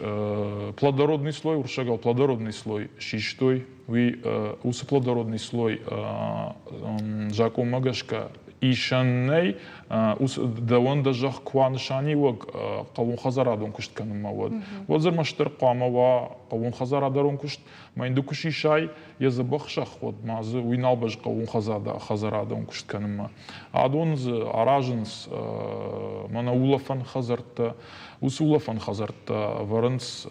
плодородный слой, уырыссагау плодородный слой систой, уый уыцы плодородный слой закъонмӕ гӕсгӕ исӕн нӕй, дӕуӕн дӕ зӕхх куы уа нысаниуӕг хъӕууонхӕдзарадон куыст кӕнынмӕ, уӕд. Уӕд дзы ӕрмӕстдӕр хъуамӕ уа хъӕууонхӕдзарадон куыст, мӕ йын ды куы сисай, йӕ дзӕбӕх зӕхх, уӕд ма дзы уый нал бӕззы хъӕууон хӕдзарадон куыст кӕнынмӕ. Адон дзы аразынц мӕнӕ улӕфӕн хӕдзӕрттӕ. Уыцы улӕфӕн хӕдзӕрттӕ ӕвӕрынц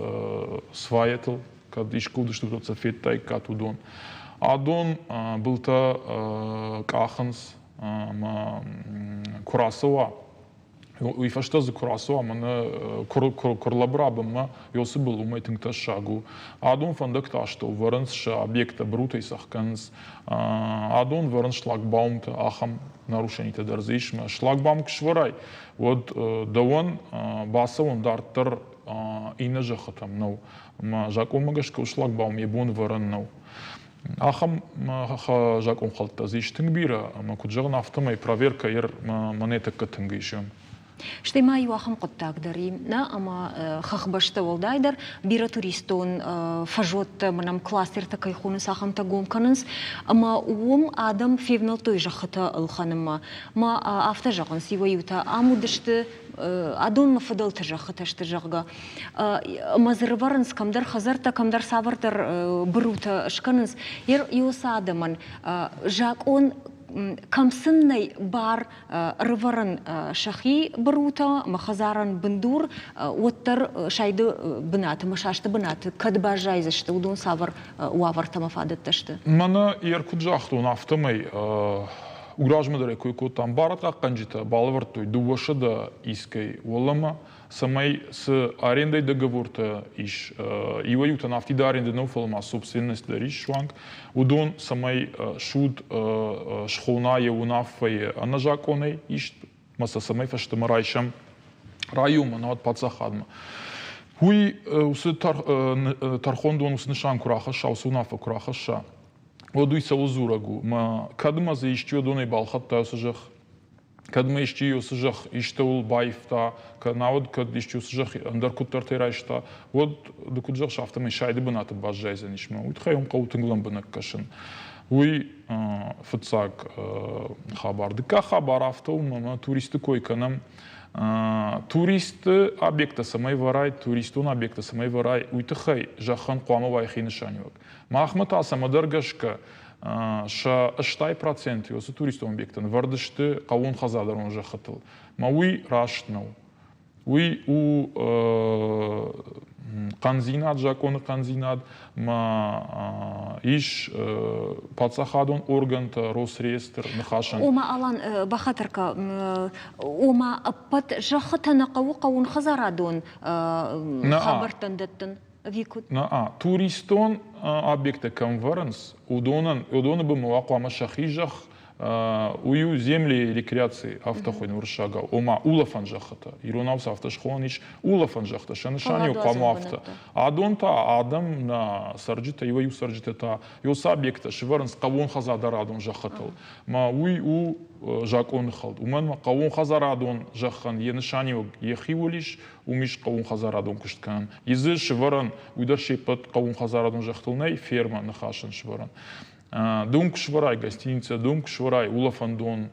сваятыл, кӕд искуы уыдысты, уӕд сӕ федтаиккат уыдон. Адон былтӕ къахынц ӕмӕ куы рацӕуа, Уый фӕстӕ дзы куы рацӕуа, мӕнӕ куы рлӕбура бынмӕ, Йосы был уымӕй тынг тӕссаг у. Адон фӕндӕгты астӕу вӕрынц сӕ объекттӕ, брутӕй цӕхгӕнынц. Адон вӕрынц шлагбаумтӕ, ахӕм нарушенитӕ дӕр дзы ис. Шлагбаум куы свӕрай, уӕд дӕуӕн бацӕуӕн дарддӕр иннӕ зӕххытӕм нӕу. Ӕмӕ закъонмӕ гӕсгӕ шлагбаум йӕ бон вӕрӕн нӕу. Ахӕм закъонхӕлдтӕ дзы ис тынг бирӕ, ӕмӕ куыд зӕгъын, афтӕмӕй проверкӕ мӕнӕ тӕккӕ тынг ис. Стӕй ма иу ахӕм хъуыддаг дӕр и, нӕ, ӕмӕ хӕхбӕстӕ уӕлдайдӕр бирӕ туристон фӕзуӕттӕ, мӕнӕм кластертӕ кӕй хонынц, ахӕмтӕ гом кӕнынц, ӕмӕ уым адӕм февнӕлдтой зӕххытӕ ӕлхӕнынмӕ. Мӕ афтӕ зӕгъынц, иуӕй-иутӕ ам уыдысты, адон мӕ фыдӕлты зӕххытӕ сты, зӕгъгӕ. Ӕмӕ дзы рывӕрынц кӕмдӕр хӕдзӕрттӕ, кӕмдӕр цавӕрдӕр бырутӕ скӕнынц. Иу цы адӕмӕн закъон кӕм сын нӕй бар ӕрывӕрын сӕхи бырутӕ мӕ хӕдзарӕн бындур, уӕддӕр сайды бынаты, мӕ састы бынаты кӕд баззайдзысты, уыдон цавӕр уавӕртӕ мӕ фадӕттӕ сты? Мӕнӕ йӕ куыд загътон, афтӕмӕй уый размӕ дӕр ӕй кой кодтам, барадхъахъхъӕнджытӕ балӕвӕрдтой 200 искӕй уӕлӕмӕ, цӕмӕй цы арендӕй договортӕ ис, иуӕй-иутӕн афтид арендӕ нӕу, фӕлӕ ма собственность дӕр ис суанг, уыдон цӕмӕй суд схона йӕ уынаффӕйы ӕнӕзакъонӕй ист, ӕмӕ сӕ цӕмӕй фӕстӕмӕ райсӕм районмӕ, науӕд паддзахадмӕ. Уый уыцы тӕрхондон уыцы нысан куы рахӕсса, уыцы уынаффӕ куы рахӕсса, уӕд уый цӕуыл дзурӕг у? Мӕ кӕд ма дзы исчи уыдонӕй балхӕдта уыцы зӕхх, кӕд ма исчи уыцы зӕхх истӕуыл баивта, науӕд кӕд исчи уыцы зӕхх ӕндӕр куыддӕртӕй райста, уӕд ды куыд зӕгъыс, афтӕмӕй сайды бынаты баззайдзӕнис мӕ. Уый тыххӕй уым хъӕуы тынг лӕмбынӕг кӕсын. Уый фыццаг хабар. Дыккаг хабар афтӕ у, ӕмӕ туристты кой кӕнӕм. Туристты объекттӕ цӕмӕй вӕрай, туристон объекттӕ цӕмӕй вӕрай, уый тыххӕй зӕххӕн хъуамӕ уа йӕхи нысаниуӕг. Махмӕ та цӕмӕдӕр гӕсгӕ сӕ 80% уыцы туристон объекттӕн вӕрд сты хъӕууонхӕдзарадон зӕххытыл. Мӕ уый раст нӕу. Уый у хъӕндзинад, закъоны хъӕндзинад, ма ис паддзахадон органтӕ, Росреестр ныхасӕн. Ома, Алан, бахатыр кӕ, ома ӕппӕт зӕххытӕ нӕ хъӕуы хъӕууонхӕдзарадон хабӕрттӕн дӕттын? Ӕви куыд? Нӕ, туристон объекттӕ кӕм вӕрынц, уыдонӕн, уыдоны бынмӕ уа хъуамӕ сӕхи зӕхх, уый у земли рекреации, афтӕ хуыйны уырыссагау, ома улӕфӕн зӕххытӕ. Иронау сӕ афтӕ схонӕн ис, улӕфӕн зӕххытӕ, сӕ нысаниуӕг хъуамӕ афтӕ. Адон та адӕм, нӕ цӕрджытӕ, иуӕй-иу цӕрджытӕ та уыцы объекттӕ сывӕрынц хъӕууонхӕдзарадон зӕххытыл. Мӕ уый у закъоны хӕлд. Уымӕн ӕмӕ хъӕууонхӕдзарадон зӕххӕн йӕ нысаниуӕг йӕхиуыл ис, уым ис хъӕууонхӕдзарадон куыст кӕнӕн. Изы сывӕрӕн, уый дӕр се ппӕт хъӕууонхӕдзарадон зӕххытыл нӕй, фермӕ ныхасӕн сывӕрӕн. Дум куы сывӕрай гостиницӕ, дум куы сывӕрай улӕфӕндон,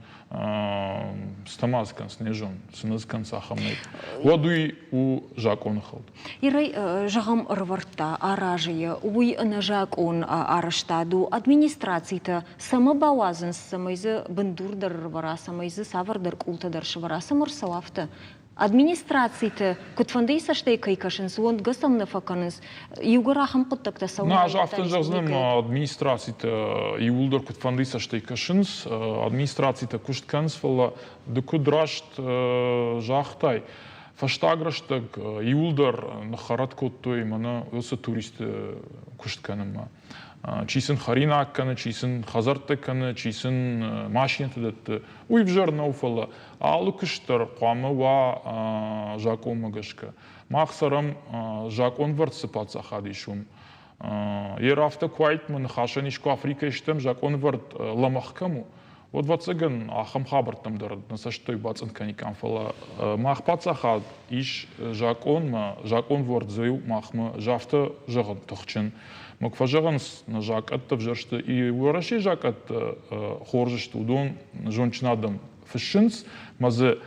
стамаз кӕн, снежон, сыныз кӕн ахӕмӕй, уӕд уый у закъоны хӕлд. Ирӕй, зӕгъӕм, ӕрывӕрдта, аразы йӕ, уый ӕнӕзакъон арӕзтад у. Администрацитӕ цӕмӕ бауадзынц, цӕмӕй дзы бындур дӕр ӕрывӕра, цӕмӕй дзы цавӕрдӕр къултӕ дӕр сывӕра, цӕмӕ ӕрцӕуа афтӕ? Администрациты куыдфӕндыйы цӕстӕй кӕй кӕсынц, уондгӕ сӕм нӕ фӕкӕнынц. Иугӕр ахӕм хъуыддӕгтӕ цӕуын Нӕ, ӕз афтӕ зӕгъдзынӕн, администрацитӕ иууылдӕр куыдфӕндыйы цӕстӕй кӕсынц, администрацитӕ куыст кӕнынц, фӕлӕ ды куыд раст загътай, фӕстаг рӕстӕг иууылдӕр ныххӕрӕтт кодтой мӕнӕ уыцы туристты куыст кӕнынмӕ. Чи сын хӕринаг кӕны, чи сын хӕдзӕрттӕ кӕны, чи сын машинӕтӕ дӕтты, уый ӕвзӕр нӕу, фӕлӕ алы куыст дӕр хъуамӕ уа закъонмӕ гӕсгӕ. Мах цӕрӕм закъонвӕрд цы паддзахад ис, уым. Йе афтӕ куы уаид, мӕ ныхасӕн искуы Африкӕйы стӕм, закъонвӕрд лӕмӕгъ кӕм у, уӕд, ӕвӕццӕгӕн, ахӕм хабӕрттӕм дӕр нӕ цӕстӕй бацъынд кӕниккам. Фӕлӕ мах паддзахад ис закъонмӕ, закъонвӕрд дзы у махмӕ, ӕз афтӕ зӕгъын, тыхджын. Мӕ куы фӕзӕгъынц, нӕ закъӕттӕ ӕвзӕрсты, Уӕрӕсейы закъӕттӕ хорз сты, уыдон зондджын адӕм фыссынц, мӕ дзы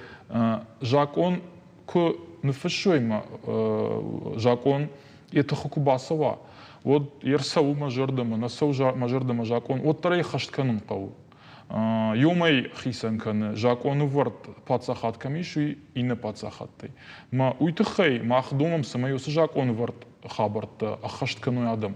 закъон куы ныффыссой мӕ закъон йӕ тыхы куы бацӕуа, уӕд йе рцӕуы мӕ зӕрдӕмӕ, нӕ цӕуы мӕ зӕрдӕмӕ закъон, уӕддӕр ӕй хӕст кӕнын хъӕуы. Иумӕ хицӕн кӕны закъонывӕрд паддзахад кӕм ис, уый иннӕ паддзахадтӕй. Мӕ уый тыххӕй мах домӕм, цӕмӕй уыцы закъонывӕрд хабӕрттӕ ӕххӕст кӕной адӕм.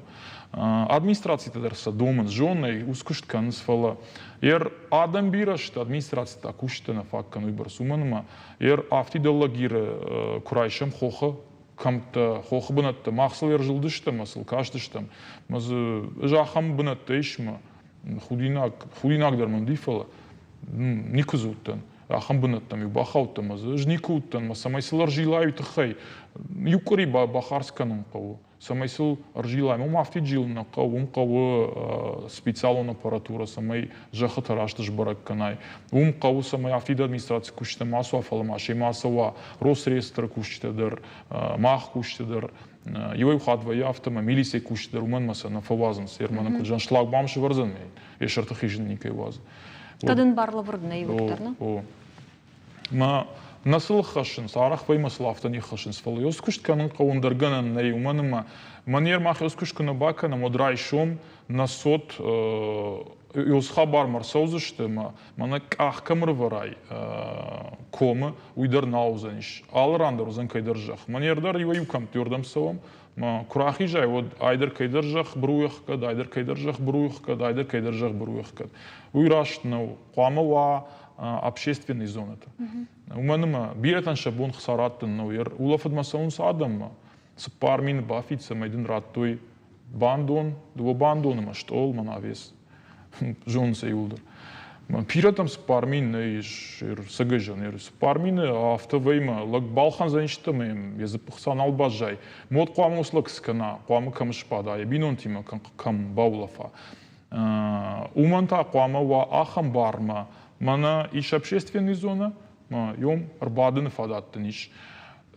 Администрацитӕ дӕр сӕ домынц, зонӕй ус куыст кӕнынц, фӕлӕ ер адӕм бирӕ сты, администрацитӕ кусджытӕ нӕ фаг кӕны уыйбӕрц, уымӕн ӕмӕ ер афтид Лагиры куы райсӕм хохы кӕмттӕ, хохы бынӕттӕ, мах сыл ӕрзылдыстӕм ӕмӕ сыл кастыстӕм, ӕмӕ дзы ӕз ахӕм бынӕттӕ ис, ӕмӕ худинаг, худинаг дӕр мын уыди, фӕлӕ никуы дзы уыдтӕн. Ахӕм бынӕттӕм-иу бахаудтӕн ӕмӕ дзы ӕз никуы уыдтӕн, ӕмӕ цӕмӕй сыл ӕрзилай, уый тыххӕй иу къуыри бахардз кӕнын хъӕуы. Цӕмӕй сыл ӕрзилай. Уым афтид зилын нӕ хъӕуы, уым хъӕуы специалон аппаратурӕ, цӕмӕй зӕххытӕ раст сбӕрӕг кӕнай. Уым хъӕуы, цӕмӕй афтид администрацийы кусджытӕ ма суа, фӕлӕ ма семӕ ацӕуа Росреестры кусджытӕ дӕр, мах кусджытӕ дӕр. Иуӕй хатт вӕййы афтӕ, ӕмӕ милицийы кусджытӕ дӕр уымӕн ӕмӕ сӕ нӕ фӕуадзынц. Ерманы куыд зӕгъын, шлагбаум сӕвӕрдзӕн, йӕ сӕрты хизын никӕй уадзы. Кӕд ын барлӕвӕрд нӕй, уӕддӕр нӕ? О. Мӕ нӕ сыл хӕссынц, арӕх вӕййы мӕ сыл афтӕ не ххӕссынц, фӕлӕ ёз куыст кӕнын хъӕуы, ӕндӕр гӕнӕн нӕй, уымӕн ӕмӕ мӕн мах ёз куыст куы нӕ бакӕнӕм, уӕд райсом нӕ цот ёз хабармӕ ӕрцӕудзысты ӕмӕ мӕнӕ къах кӕм ӕрывӕрай комы, уый дӕр нал уыдзӕнис. Алы ран дӕр уыдзӕн кӕйдӕр зӕхх. Мӕн дӕр иуӕй-иу кӕмтты уырдӕм цӕуӕм, мӕ куы рахизай, уӕд айдӕр кӕйдӕр зӕхх быруйы ӕхгӕд, айдӕр кӕйдӕр зӕхх быруйы ӕхгӕд, айдӕр кӕйдӕр зӕхх быруйы ӕхгӕд. Уый раст нӕу. Хъуамӕ уа общественный зонӕтӕ. Уымӕн ӕмӕ бирӕтӕн сӕ бон хца раттын нӕу. Улӕфыдмӕ цӕуынц адӕммӕ, 4000 бафид, цӕмӕй дын радтой бандон, дыууӕ бандоны ӕмӕ стъол, мӕн авес. Зонынц ӕй иууылдӕр. Пиратӕм 4000 нӕ ис, цӕгӕзӕн, 4000 афтӕ вӕймӕ лӕг балхӕндзӕн исты ӕмӕ йӕм йӕ дзыппы хца нал баззайы. Мод хъуамӕ уыцы лӕг скӕна, хъуамӕ кӕм сбада, йӕ бинонтимӕ кӕм баулӕфа. Уымӕн та хъуамӕ уа ахӕм бармӕ, мӕнӕ ис общественный зонӕ, мӕ йом ӕрбадыны фадат дын ис.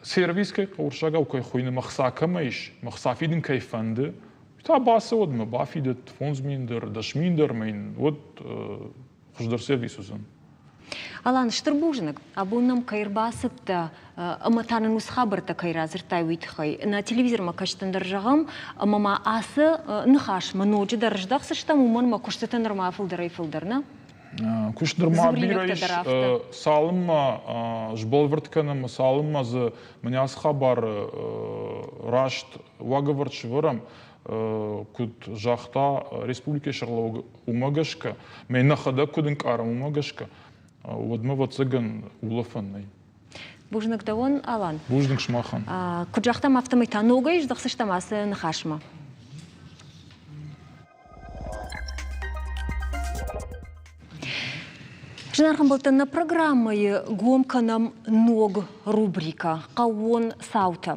Сервис кӕй уырыссагау кӕй хуыйны, мӕ хца кӕмӕ ис, мӕ хца фидын кӕй фӕнды, уый та бацӕуӕд мӕ бафидӕд 5000 дӕр, 10 000 дӕр мӕ йын уӕд хуыздӕр сервис уыдзӕн. Алан, стыр бузныг, абон нӕм кӕй ӕрбацыдтӕ ӕмӕ та нын уыцы хабӕрттӕ кӕй радзырдтай, уый тыххӕй. Нӕ телевизормӕ кӕсджытӕн дӕр зӕгъӕм, ӕмӕ ма ацы ныхасмӕ ноджыдӕр здӕхдзыстӕм, уымӕн ӕмӕ куыстытӕ нырма фылдӕрӕй-фылдӕр, нӕ? Куыст нырма бирӕ ис, цалынмӕ сбӕлвырд кӕнӕм, цалынмӕ дзы мӕнӕ ацы хабар раст уагӕвӕрд сӕвӕрӕм, куыд загъта республикӕйы сӕргълӕууӕг, уымӕ гӕсгӕ, мӕ нӕхӕдӕг куыд ӕнкъарӕм, уымӕ гӕсгӕ, уӕдмӕ, ӕвӕццӕгӕн, улӕфӕн нӕй. Бузныг дӕуӕн, Алан. Бузныг сымахӕн. Куыд загътам, афтӕмӕй та ногӕй здӕхдзыстӕм ацы ныхасмӕ. Зынаргъ ӕмбӕлттӕ, нӕ программӕйы гом кӕнӕм ног рубрикӕ «Хъӕууон цаутӕ»,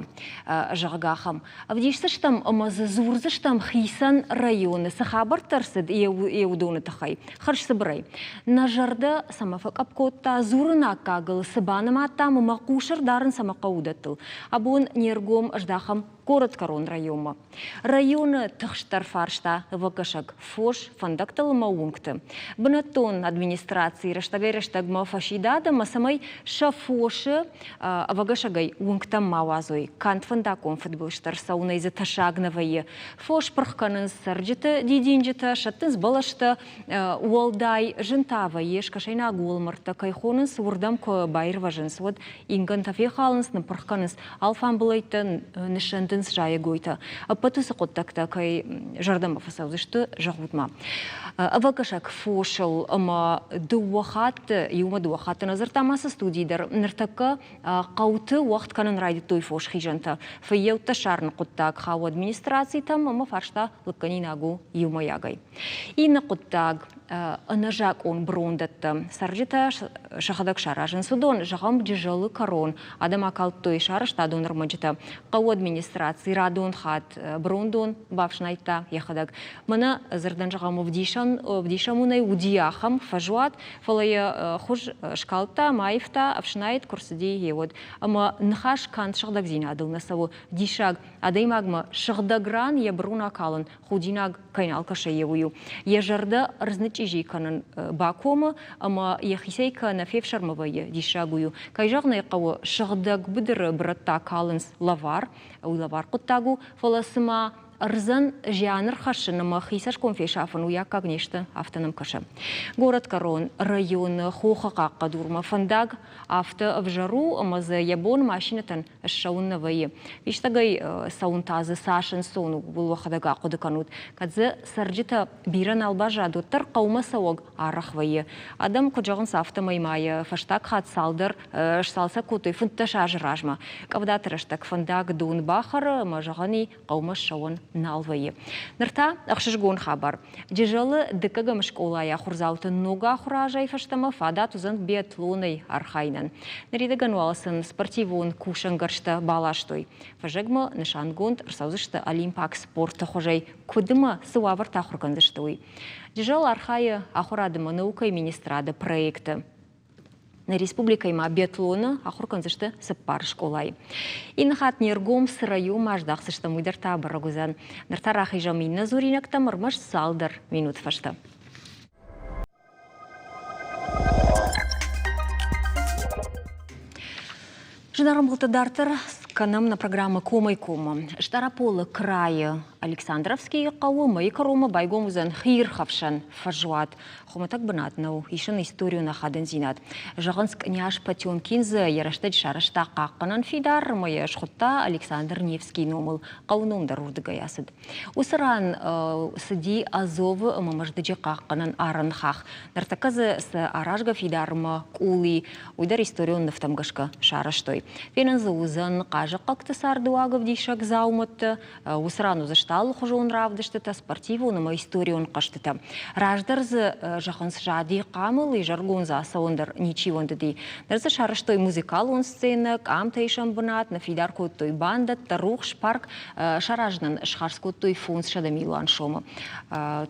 зӕгъгӕ, ахӕм. Ӕвдисдзыстӕм ӕмӕ дзы дзурдзыстӕм хицӕн районы цы хабӕрттӕ ӕрцыд, йӕ уыдоны тыххӕй. Хӕрзцыбырӕй. Нӕ зӕрдӕ цӕмӕ фӕкъӕпп кодта, дзурын аккагыл цы банымадтам ӕмӕ хъус ӕрдарын цӕмӕ хъӕуы уыдӕттыл. Абон не ргом ӕздахӕм горӕтгӕрон районмӕ. Районы тыхстдӕр фарста ӕвӕгӕсӕг фос фӕндӕгтыл ӕмӕ уынгты. Бынӕттон администраци рӕстӕгӕй-рӕстӕгмӕ фӕсидад ӕмӕ цӕмӕй сӕ фосы ӕвӕгӕсӕгӕй уынгтӕм ма уадзой. Канд фӕндаггон фыдбылызтӕ ӕрцӕуынӕй дзы тӕссаг нӕ вӕййы. Фос пырх кӕнынц цӕрджыты дидинджытӕ, сӕттынц бӕлӕстӕ, уӕлдай зын та вӕййы, скӕсӕйнаг уӕлмӕрдтӕ кӕй хонынц, уырдӕм куы баирвӕзынц, уӕд ингӕнтӕ фехалынц, ныппырх кӕнынц, алфамбылӕйттӕ ныссӕндынц зайӕгойтӕ. Ӕппӕт уыцы хъуыддӕгтӕ кӕй зӕрдӕмӕ фӕцӕудзысты, зӕгъут-ма. Ӕвӕгӕсӕг фосыл ӕмӕ дыууӕ хатты, иумӕ дыууӕ хатты нӕ дзырдтам ацы студийы дӕр, ныртӕккӕ хъӕуты уӕгъд кӕнын райдыдтой фосхизӕнтӕ. Фыййӕуттӕ ссарыны хъуыддаг хауы администрацитӕм ӕмӕ фарста лыггӕнинаг у иумӕйагӕй. Иннӕ хъуыддаг ӕнӕзакъон брондӕттӕ. Цӕрджытӕ сӕхӕдӕг саразынц уыдон, зӕгъӕм, Джызӕлы кӕрон адӕм акалдтой сарӕзтадон ӕрмӕджытӕ. Хъӕуы администраци радон хатт брондон бафснайдта йӕхӕдӕг. Мӕнӕ дзырдӕн зӕгъӕм, ӕвдисӕн, ӕвдисӕн уыди ахӕм фӕзуат, фӕлӕ йӕ хуыз скалдта, ӕмӕ аивта, ӕфснайд куы рцыди, гъеуӕд. Ӕмӕ ныхас канд сыгъдӕгдзинадыл нӕ цӕуы. Диссаг, адӕймагмӕ сыгъдӕг ран йӕ брон акалын худинаг кӕй нал кӕсы, уый у. Йӕ зӕрдӕ ӕрдзнычъчъизи кӕнын бакомы ӕмӕ йӕхицӕй кӕнӕ фефсӕрмы вӕййы, диссаг уый у. Кӕй зӕгъын ӕй хъӕуы, сыгъдӕг быдыры бырӕттӕ калынц лӕвар, уый лӕвар хъуыддаг у, фӕлӕ цыма ӕрдзӕн зиан ӕрхӕссын ӕмӕ хи цӕсгом фесафын уый аккаг не сты, афтӕ нӕм кӕсы. Горӕтгӕрон районы хохы хъахъхъӕдурмӕ фӕндаг афтӕ ӕвзӕр у, ӕмӕ дзы йӕ бон машинӕтӕн ссӕуын нӕ вӕййы. Фистӕгӕй цӕуын та дзы цас ӕнцон у, ууыл уӕхӕдӕг ахъуыды кӕнут. Кӕд дзы цӕрджытӕ бирӕ нал баззад, уӕддӕр хъӕумӕ цӕуӕг арӕх вӕййы. Адӕм куыд зӕгъынц, афтӕмӕй ма йӕ фӕстаг хатт цалдӕр сцалцӕг кодтой 15 азы размӕ. Къӕвдаты рӕстӕг фӕндаг дон бахӕры ӕмӕ зӕгъӕн и, хъӕумӕ ссӕуӕн нал вӕййы. Ныр та ӕхсызгон хабар. Джызӕлы дыккӕгӕм скъолайы ахуырдзауты ног ахуыры азӕй фӕстӕмӕ фадат уыдзӕн биатлонӕй архайынӕн. Ныридӕгӕн уал сын спортивон кусӕнгӕрзтӕ баластой. Фӕззӕгмӕ нысангонд ӕрцӕудзысты олимпаг спорты хуызӕй куыд ӕмӕ цы уавӕртӕ ахуыр кӕндзысты, уый. Джызӕл архайы ахуырады ӕмӕ наукӕйы министрады проекты. Нӕ республикӕйы ма биатлоны ахуыр кӕндзысты цыппар скъолайы. Иннӕ хатт не ргом цы районмӕ аздӕхдзыстӕм, уый дӕр та бӕрӕг уыдзӕн. Ныр та рахизӕм иннӕ дзуринӕгтӕм ӕрмӕст цалдӕр минут фӕстӕ. Зынаргъ ӕмбӕлттӕ, дарддӕр скӕнӕм нӕ программӕ Комӕй-коммӕ. Стъараполы крайы Александровскийы хъӕуы мӕйы кӕронмӕ байгом уыдзӕн хиирхӕфсӕн фӕзуат. Хуымӕтӕг бынат нӕу, ис ын историон ахадындзинад. Зӕгъынц, къняз Потемкин дзы йӕ рӕстӕджы сарӕзта хъахъхъӕнӕн фидар ӕмӕ йӕ схуыдта Александр Невскийы номыл. Хъӕуы ном дӕр уырдыгӕй ацыд. Уыцы ран цыди Азовы ӕмӕ Мӕздӕджы хъахъхъӕнӕн арӕнхахх. Ныртӕккӕ дзы цы аразгӕ фидармӕ къул и, уый дӕр историон нывтӕм гӕсгӕ сарӕзтой. Фенӕн дзы уыдзӕн хъазахъхъӕгты цардыуаг ӕвдисӕг дзаумӕттӕ, уыцы ран уыдзысты алыхуызон равдыстытӕ, спортивон ӕмӕ историон хъӕзтытӕ. Раздӕр дзы, зӕгъынц, зади хъамыл, изӕргон дзы ацӕуын дӕр ничи уӕндыди. Ныр дзы сарӕзтой музыкалон сценӕ, къамтӕ исӕн бынат, ныффидар кодтой бандӕттӕ, рухс парк, саразынӕн схардз кодтой 500 милуан сомы.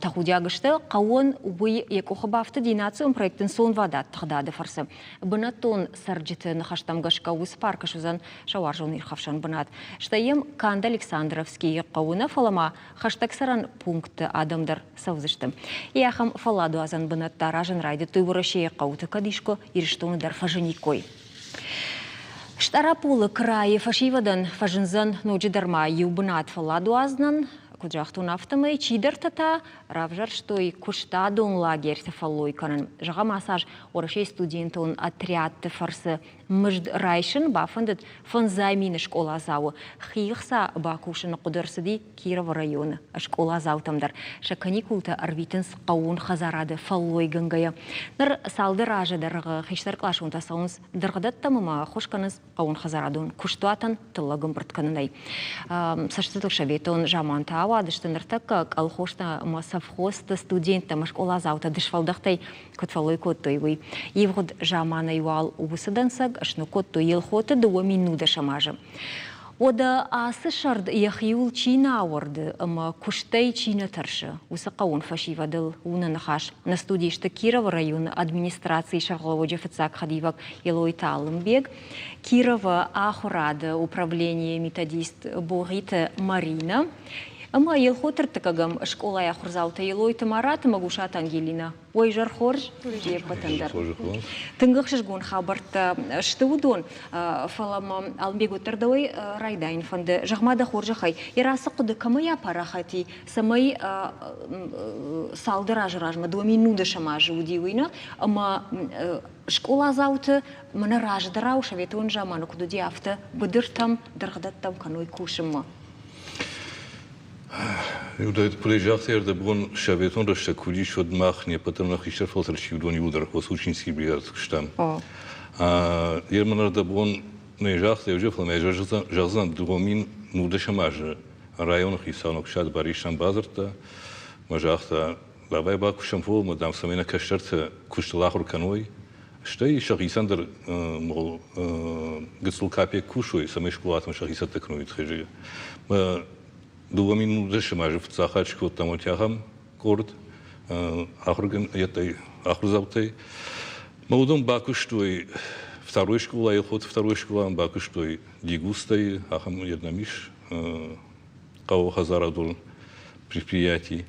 Тӕхудиаг сты, хъӕуон уый йӕ къухы бафтыди национ проект ӕнцонвадат тыгъдады фӕрцы. Бынӕттон цӕрджыты ныхӕстӕм гӕсгӕ уыцы паркы суыдзӕн сӕ уарзон ирхӕфсӕн бынат. Стӕй йӕм канд Александровскийы хъӕуы нӕ, фӕлӕ ма хӕстӕг цӕрӕн пунктты адӕм дӕр цӕудзысты. Йӕ ахӕм фӕлладуадзӕн бынӕттӕ аразын райдыдтой Уӕрӕсейы хъӕуты, кӕд искуы Ирыстоны дӕр фӕзыниккой. Стъараполы крайы фӕсивӕдӕн фӕзындзӕн ноджыдӕр ма иу бынат фӕлладуадзынӕн. Куыд загътон, афтӕмӕй чидӕртӕ та равзӕрстой куыстадон лагерьты фӕллой кӕнын. Зӕгъӕм, ацы аз Уӕрӕсейы студентон отрядты фӕрцы мызд райсын бафӕндыд фӕндзай мины скъоладзауы. Хи хца бакусыны хъуыды ӕрцыди Кировы районы скъоладзаутӕм дӕр. Сӕ каникултӕ ӕрвитынц хъӕууон хӕдзарады фӕллойгӕнгӕйӕ. Ныр цалдӕр азы дӕргъы хистӕркъласонтӕ цӕуынц дыргъдӕттӕм ӕмӕ ӕххуыс кӕнынц хъӕууонхӕдзарадон куыстуатӕн тыллӕг ӕмбырд кӕнынӕй. Цӕстытыл советон замантӕ ауадысты ныртӕккӕ колхозтӕ ӕмӕ совхозты студенттӕ ӕмӕ скъоладзаутӕ дысфӕлдӕхтӕй куыд фӕллой кодтой, уый. Ивгъуыд заманӕй уал уыцы дӕнцӕг сног кодтой Елхоты 2019 азы. Уӕдӕ ацы сӕрд йӕхиуыл чи нӕ ауӕрды ӕмӕ куыстӕй чи нӕ тӕрсы, уыцы хъӕууон фӕсивӕдыл у нӕ ныхас. Нӕ студийы сты Кировы районы администрацийы сӕргълӕууӕджы фыццаг хӕдивӕг Елойты Алымбег, Кировы ахуырады управленийы методист Богъиты Маринӕ ӕмӕ Елхоты ӕртыккӕгӕм скъолайы ахуырдзаутӕ Елойты Марат ӕмӕ Гусаты Ангелинӕ. Уӕ изӕр хорз, де ппӕтӕн дӕр. Тынг ӕхсызгон хабӕрттӕ сты уыдон, фӕлӕ мӕ Алымбег уӕддӕр дӕуӕй райдайын фӕнды. Зӕгъ-ма дӕ хорзӕхӕй, йӕ рацы хъуыды кӕмӕй апарахат и, цӕмӕй цалдӕр азы размӕ, 2019 азы уыди уый нӕ, ӕмӕ скъоладзауты мӕнӕ раздӕрау советон заманы куыд уыди, афтӕ быдыртӕм, дыргъдӕттӕм кӕной кусынмӕ? Куыдӕй загътай, ӕрдӕбон советон рӕстӕг куы уыдис, уӕд мах не ппӕт дӕр нӕ хистӕр фӕлтӕр чи уыдон иуылдӕр Осучинский бригады куыстам. Ерман ӕрдӕбон нӕ загъта, еу фӕлӕ мӕ зӕгъдзӕн 2019 азы районы хицау Ногсад Барисӕн бадзырдта ӕмӕ загъта, давай бакусӕм форумы, дам, цӕмӕй нӕ кӕстӕртӕ куыстыл ахуыр кӕной, стӕй сӕхицӕн дӕр гыццыл капек кусой, цӕмӕй скъолатӕм сӕхи цӕттӕ кӕной тхезы. 2010 азы фыццаг хатт скодтам ахӕм къорд ахуырдзаутӕй. Мӕ уыдон бакуыстой второй скъолайы, ход второй скъоламӕ бакуыстой Дигустайы, ахӕм йеднӕм ис хъӕуы предприятий.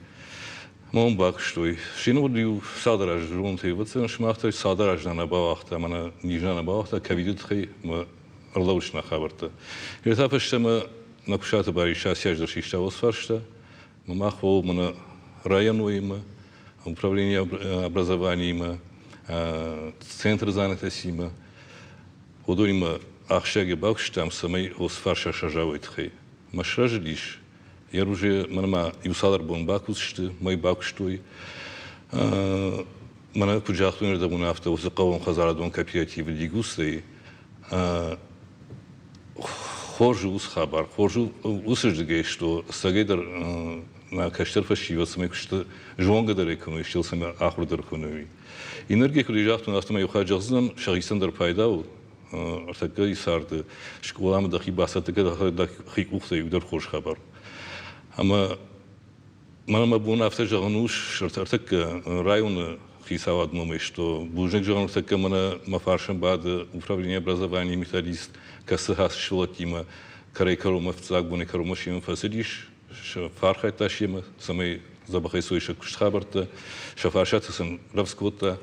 Мӕ бакуыстой. Син иу цалдӕр азы зонтӕй ӕвӕццӕгӕн сымах дӕр цалдӕр азы нӕ бауагъта, мӕнӕ низ нӕ бауагъта, ковиды тыххӕй мӕ ӕрлӕууыдысты нӕ хабӕрттӕ. Йе та фӕстӕмӕ нӕ Куысаты Барис ацы аз дӕр систа уыцы фарста. Мах уол мӕнӕ районоимӕ, управление образованиимӕ, центр занятосимӕ уыдонимӕ ахсджиагӕй бакуыстам, цӕмӕй уыцы фарста сӕзауой тыххӕй. Мӕ сразыдис, йӕ уже мӕнмӕ иу цалдӕр бон бакусты, мӕй бакуыстой. Мӕнӕ куыд загътой ӕрдӕбон, афтӕ уыцы хъӕууон хӕдзарадон кооперативы Дигустӕй. Хорз у уыцы хабар, хорз у уыцы рдыгӕй, что ӕцӕгӕйдӕр нӕ кӕстӕр фӕсивӕд цӕмӕй куысты зонгӕ дӕр кӕной, стӕй цӕмӕй ахуыр дӕр кӕной. Энергия куыд загътон, афтӕмӕй иу хатт зӕгъдзынӕн, сӕхицӕн дӕр пайда у, ӕртӕккӕйы царды скъоламӕ дӕхи бацӕттӕ кӕн, дӕхи къухтӕй иу дӕр хорз хабар. Ӕмӕ мӕнӕ мӕ бон афтӕ зӕгъын у, ӕртӕккӕ районы хицауад номӕй, что бузныг зӕгъын ӕртӕккӕ мӕнӕ мӕ фарсӕн бады управление образования методист, кӕцы ацы сывӕллӕттимӕ кӕрӕй-кӕронмӕ фыццаг бонӕй кӕронмӕ семӕ фӕцыдис, фӕархайдта семӕ, цӕмӕй дзӕбӕхӕй цой сӕ куыст хабӕрттӕ, сӕ фарсаты сын рӕвдз кодта.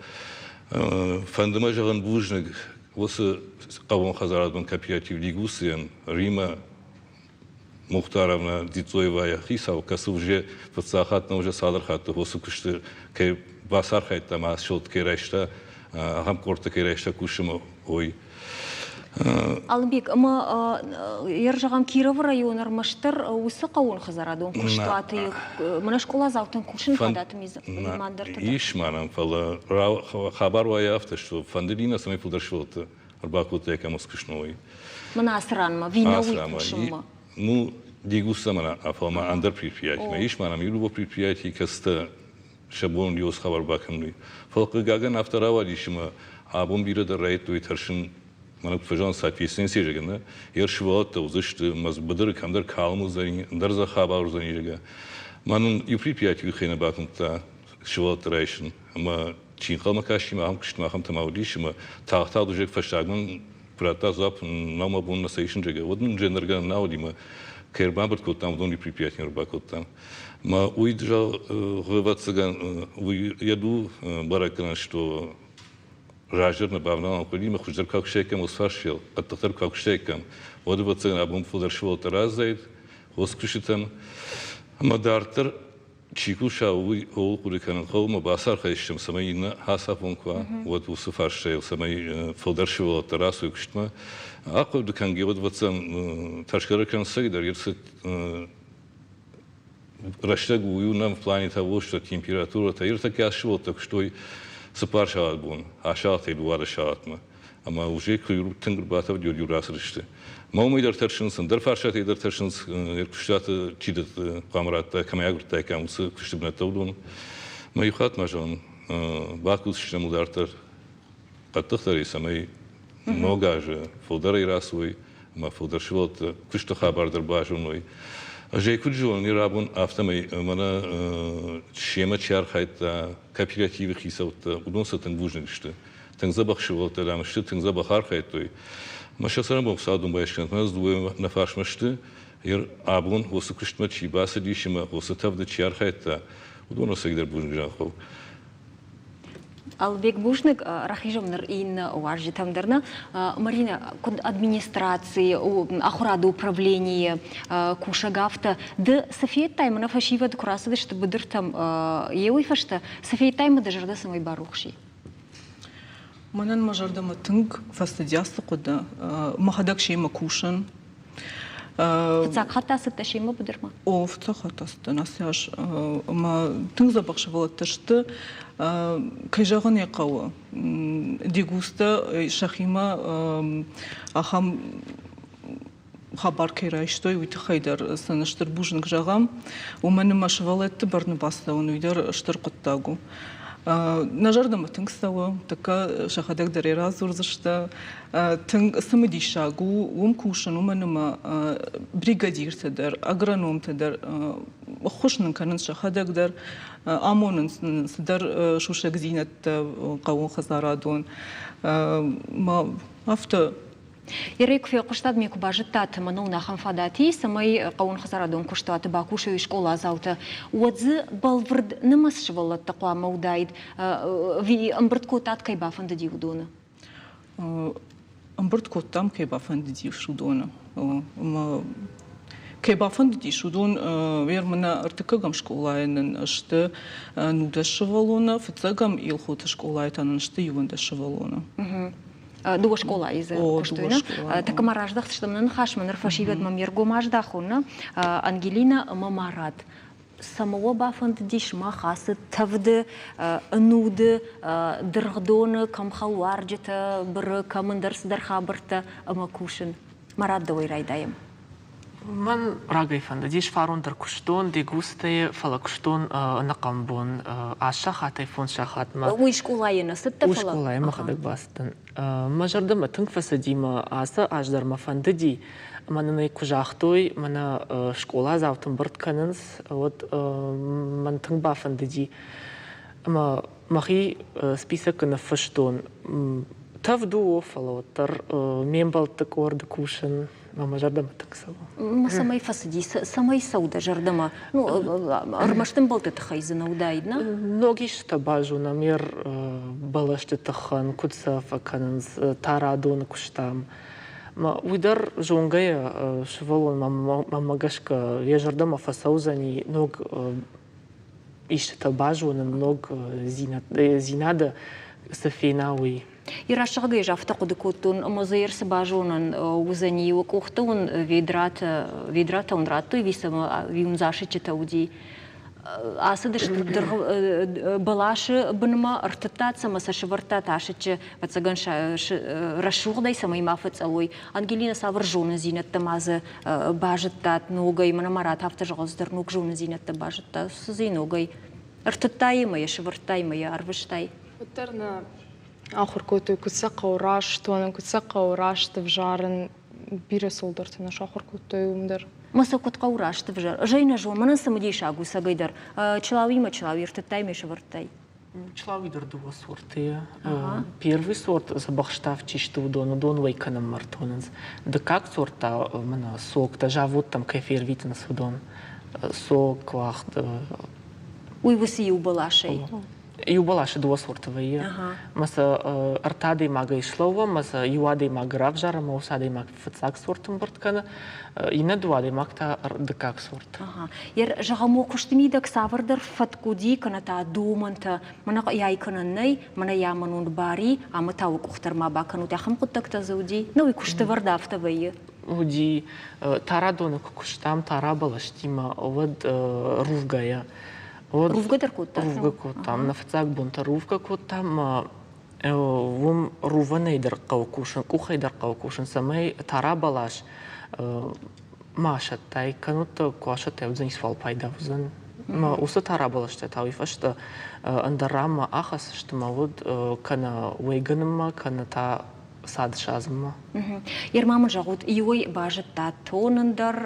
Фӕнды мӕ зӕгъын бузныг уыцы хъӕууонхӕдзарадон кооператив Дигусийӕн, Римӕ Мухтаровна Дзиццоевайы хицау, кӕцы уже фыццаг хатт нӕ уже цалдӕр хатты уыцы куысты кӕй бацархайдта ӕмӕ сылд кӕй райста, ахӕм къордты кӕй райста кусынмӕ, уый. Алыбег, ӕмӕ йӕ зӕгъӕм, Кировы район ӕрмӕстдӕр уыцы хъӕууонхӕдзарадон куыстуаты мӕнӕ скъоладзаутӕн кусын фадат мандӕртӕ Ис ма нӕм, фӕлӕ хабар уайы афтӕ, что фӕндыди нӕ, цӕмӕй фылдӕр сывӕллӕтты ӕрбакодта кӕм куысной. Мӕнӕ ацы ранмӕ, вина уый кусынмӕ. Ну, дигуста мӕнӕ, фӕлӕ ма ӕндӕр предприятимӕ. Ис ма нӕм иу предприяти, кӕцытӕ сӕ бон иу хабар бакӕной. Фӕлӕ хъыгагӕн афтӕ рауадис, ӕмӕ абон бирӕ дӕр райдыдтой тӕрсын мӕнӕ куы фӕзӕгъынц, соответственно, зӕгъгӕ, нӕ, йе сывӕллӕттӕ уыдзысты, мӕ быдыры кӕмдӕр калм уыдзӕни, ӕндӕр дзы хабар уыдзӕни, зӕгъгӕ. Мӕнӕн иу предприятийы хай нӕ бакуымдта сывӕллӕтты райсын, ӕмӕ чи ӕнхъӕлмӕ касти ахӕм куыстмӕ, ахӕмтӕ ма уыдис, ӕмӕ тагъд-тагъд уже фӕстагмӕ куы радта дзуапп, нау мӕ бон нӕ сӕ исын, зӕгъгӕ, уӕд мын джендергӕнӕн нӕ уыди, мӕ кӕй ӕрбамбырд кодтам, уыдон иу предприятимӕ ӕрбакодтам. Мӕ уый, ӕвӕццӕгӕн, уый йӕ ду бӕрӕггӕнӕн, что раздӕр нӕ бавналӕн хъуыди, мӕ хуыздӕр куы акуыстаиккам, уыцы фарстайыл, хъӕддыхдӕр куы акуыстаиккам, уӕд, ӕвӕццӕгӕн, абон фылдӕр сывӕллӕттӕ раззаид хоскуыстытӕм. Ӕмӕ дарддӕр чи куса, уый ууыл хъуыды кӕнын хъӕуы ӕмӕ бацархайдзыстӕм, цӕмӕй иннӕ ацафон куы уа, уӕд уыцы фарстайыл, цӕмӕй фылдӕр сывӕллӕттӕ рацӕуой куыстмӕ. Ахъуыды кӕнгӕ, уӕд, ӕвӕццӕгӕн, тӕрсгӕ дӕр кӕнын дӕр ӕрцыд рӕстӕг у, иу нӕм планетӕ уозтӕ, температурӕтӕ. Ӕртӕккӕ сывӕллӕттӕ куыстой цыппар сахат бон, асахатӕй дыууадӕс сахатмӕ. Ӕмӕ уже куы тынг ӕрбатӕвд, уӕд-иу рацыдысты. Мӕ уымӕй дӕр тӕрсынц, ӕндӕр фарстатӕй дӕр тӕрсынц, куыстуаты чи дӕтты хъуамӕ радта, кӕмӕй агуырдтаиккам, уыцы куысты бынӕттӕ уыдон. Мӕ иу хатт ма зӕгъын, бакусдзыстӕм ыл дарддӕр хъӕддыхдӕрӕй, цӕмӕй ног азы фылдӕрӕй рацӕуой ӕмӕ фылдӕр сывӕллӕтты куысты хабар дӕр базоной. Ӕз ӕй куыд зонын, ныр абон афтӕмӕй мӕнӕ семӕ чи архайдта, кооперативы хицӕуттӕ, уыдон сӕ тынг бузныг сты. Тынг дзӕбӕх сывӕллӕттӕ дам сты, тынг дзӕбӕх архайдтой. Мӕ сӕ цӕрӕнбон Хуыцау байскӕнӕд, мӕ дыууӕ нӕ фарсмӕ сты. Абон уыцы куыстмӕ чи бацыдис ӕмӕ уыцы тӕвды чи архайдта, уыдон ӕцӕгдӕр бузныг зӕгъын. Албег, бузныг. Рахизӕм ныр иннӕ уазджытӕм дӕр нӕ. Марина, куыд администрацийы, ахуырады управленийы кусӕг афтӕ, ды цы федтай, мӕнӕ фӕсивӕд куы рацыдысты быдыртӕм, йе уый фӕстӕ, цы федтай мӕ дӕ зӕрдӕ цӕмӕй барухс и? Мӕнӕн мӕ зӕрдӕмӕ тынг фӕцыди ацы хъуыды. Мӕхӕдӕг семӕ кусын. Фыццаг хатт ацыдтӕ семӕ быдырмӕ? О, фыццаг хатт ацыдтӕн ацы аз. Ӕмӕ тынг дзӕбӕх сывӕллӕттӕ сты. Кӕй зӕгъын ӕй хъӕуы, дегустӕ сӕхимӕ ахӕм хабар кӕй райстой, уый тыххӕй дӕр сын стыр бузныг зӕгъӕм. Уымӕн ӕмӕ сывӕллӕтты бӕрны бацӕуын уый дӕр стыр хъуыддаг у. Нӕ зӕрдӕмӕ тынг цӕуы, тӕккӕ сӕхӕдӕг дӕр ӕй радзурдзысты. Тынг цымыдисаг у уым кусын, уымӕн ӕмӕ бригадиртӕ дӕр, агрономтӕ дӕр ӕххуыс нын кӕнынц сӕхӕдӕг дӕр, амонынц нын цыдӕр сусӕгдзинӕдтӕ хъӕууонхӕдзарадон. Афтӕ Ерӕй куы фехъуыстат, ме куы базыдтат, мӕнӕ уын ахӕм фадат и, цӕмӕй хъӕууонхӕдзарадон куыстуаты бакусой скъоладзаутӕ, уӕд дзы бӕлвырд нымӕц сывӕллӕттӕ хъуамӕ уыдаид, ӕмбырд кодтат, кӕй бафӕндыди, уыдоны? Ӕмбырд кодтам, кӕй бафӕндыдис, уыдоны. Ӕмӕ кӕй бафӕндыдис, уыдон мӕнӕ ӕртыккӕгӕм скъолайы нын сты 19 сывӕллоны, фыццӕгӕм Елхоты скъолайы та нын сты 11 сывӕллоны. Дыууӕ скъолайы дзы куыстой, нӕ? Тӕккӕ ма раздӕхдзыстӕм нӕ ныхасмӕ, ныр фӕсивӕдмӕ ме ргом аздӕхон, нӕ? Ангелинӕ ӕмӕ Марат. Цӕмӕ уӕ бафӕндыдис мах ацы тӕвды, ӕнуды, дыргъдоны кӕм хӕлуарджытӕ быры, кӕм ӕндӕр цыдӕр хабӕрттӕ ӕмӕ кусын? Марат, дӕуӕй райдайӕм. Мӕн рагӕй фӕндыдис, фарон дӕр куыстон Дегустайы, фӕлӕ куыстон ӕнӕхъӕн бон аст сахатӕй фондз сахатмӕ. Уый скъолайы нӕ цыдтӕ, фӕлӕ? Скъолайы мӕхӕдӕг бацыдтӕн. Мӕ зӕрдӕмӕ тынг фӕцыди мӕ ацы аз дӕр мӕ фӕндыди, ӕмӕ нын ӕй куы загътой, мӕнӕ скъоладзауты ӕмбырд кӕнынц, уӕд мӕн тынг бафӕндыди. Ӕмӕ мӕхи списокы ныффыстон. Тӕвд у, фӕлӕ уӕддӕр ме мбӕлтты къорды кусын мӕ зӕрдӕмӕ тынг цӕуы. Цӕмӕй фӕцыди, цӕмӕй цӕуы дӕ зӕрдӕмӕ? Ну, ӕрмӕст ӕмбӕлтты тыххӕй дзы нӕ уыдаид, нӕ? Ног истытӕ базонӕм йе бӕлӕсты тыххӕн, куыд сӕ фӕкӕнынц, тарадоны куыстам. Уый дӕр зонгӕйӕ сывӕллон мӕнмӕ гӕсгӕ йӕ зӕрдӕмӕ фӕцӕудзӕни ног истытӕ базонын, ног дзинады цы фена, уый. Йӕ рӕсугъдӕй ӕз афтӕ хъуыды кодтон, ӕмӕ дзы цы базонӕн уыдзӕни, уӕ къухты уын ведратӕ, ведратӕ уын радтой ӕви цӕмӕ, ӕви уын засыччытӕ уыди. Ацыдысты дыргъ бӕласы бынмӕ, ӕртыдтат сӕ ӕмӕ сӕ сӕвӕрдтат асыччы, ӕвӕццӕгӕн, рӕсугъдӕй цӕмӕй ма фӕцӕуой. Ангелина, цавӕр зонындзинӕдтӕ ма дзы базыдтат ногӕй? Мӕнӕ Марат афтӕ зӕгъы, дӕр ног зонындзинӕдтӕ базыдта. Цы дзы ногӕй? Ӕртыдтай ӕмӕ йӕ сӕвӕрдтай ӕмӕ йӕ арвыстай? Уӕддӕр нӕ ахуыр кодтой, куыд сӕ хъӕуы раст тонын, куыд сӕ хъӕуы раст ӕвзарын. Бирӕ цӕуылдӕрты нӕ сахуыр кодтой уым дӕр. Мӕ сӕ куыд хъӕуы раст ӕвзар? Ӕз ӕй нӕ зонын, мӕнӕн цымыдисаг у цӕгӕйдӕр. Чылауимӕ чылауи ӕртыдтай ме сӕвӕрдтай? Чылауи дӕр дыууӕ сорты. Первый сорт дзӕбӕхстӕв чи сты, уыдон, уыдон уӕй кӕнынмӕ ӕртонынц. Дыккаг сорт та мӕнӕ соктӕ, заводтӕм кӕй фервитынц, уыдон. Сок, уагъд. Уый уыцы иу бӕласӕй? Иу бӕласы дыууӕ сорты вӕййы. Мӕ сӕ ӕртӕ адӕймагӕй слӕууӕм, мӕ сӕ иу адӕймаг равзарӕм, мӕ уыцы адӕймаг фыццаг сорт ӕмбырд кӕны, иннӕ дыууӕ адӕймаг та дыккаг сорт. Зӕгъӕм, уӕ куысты мидӕг цавӕрдӕр фӕтк уыди, кӕнӕ та домӕнтӕ, мӕнӕ яй кӕнӕн нӕй, мӕнӕ йӕ мӕнон бари, ӕмӕ та уӕ къух дӕр ма бакӕнут, ахӕм хъуыддӕгтӕ дзы уыди? Нӕ, уый куыстӕвӕрд афтӕ вӕййы. Уыди, Тарадоны куы куыстам Тара бӕлӕстимӕ, уӕд рувгӕйӕ. Рувгӕ дӕр кодтат? Рувгӕ кодтам. Нӕ фыццаг бонтӕ рувгӕ кодтам. Уым рувӕнӕй дӕр хъӕуы кусын, къухӕй дӕр хъӕуы кусын, цӕмӕй тара бӕлас ма асӕттай, кӕннод куы асӕттай, уыдзӕн ницыуал пайда уыдзӕн. Мӕ уыцы тара бӕлӕстӕ та уый фӕстӕ ӕндӕр ранмӕ ахӕсдзысты мӕ уӕд кӕнӕ уӕйгӕнынмӕ, кӕнӕ та цад садзынмӕ. Ерма мын зӕгъут, иуӕй базыдтат тонын дӕр,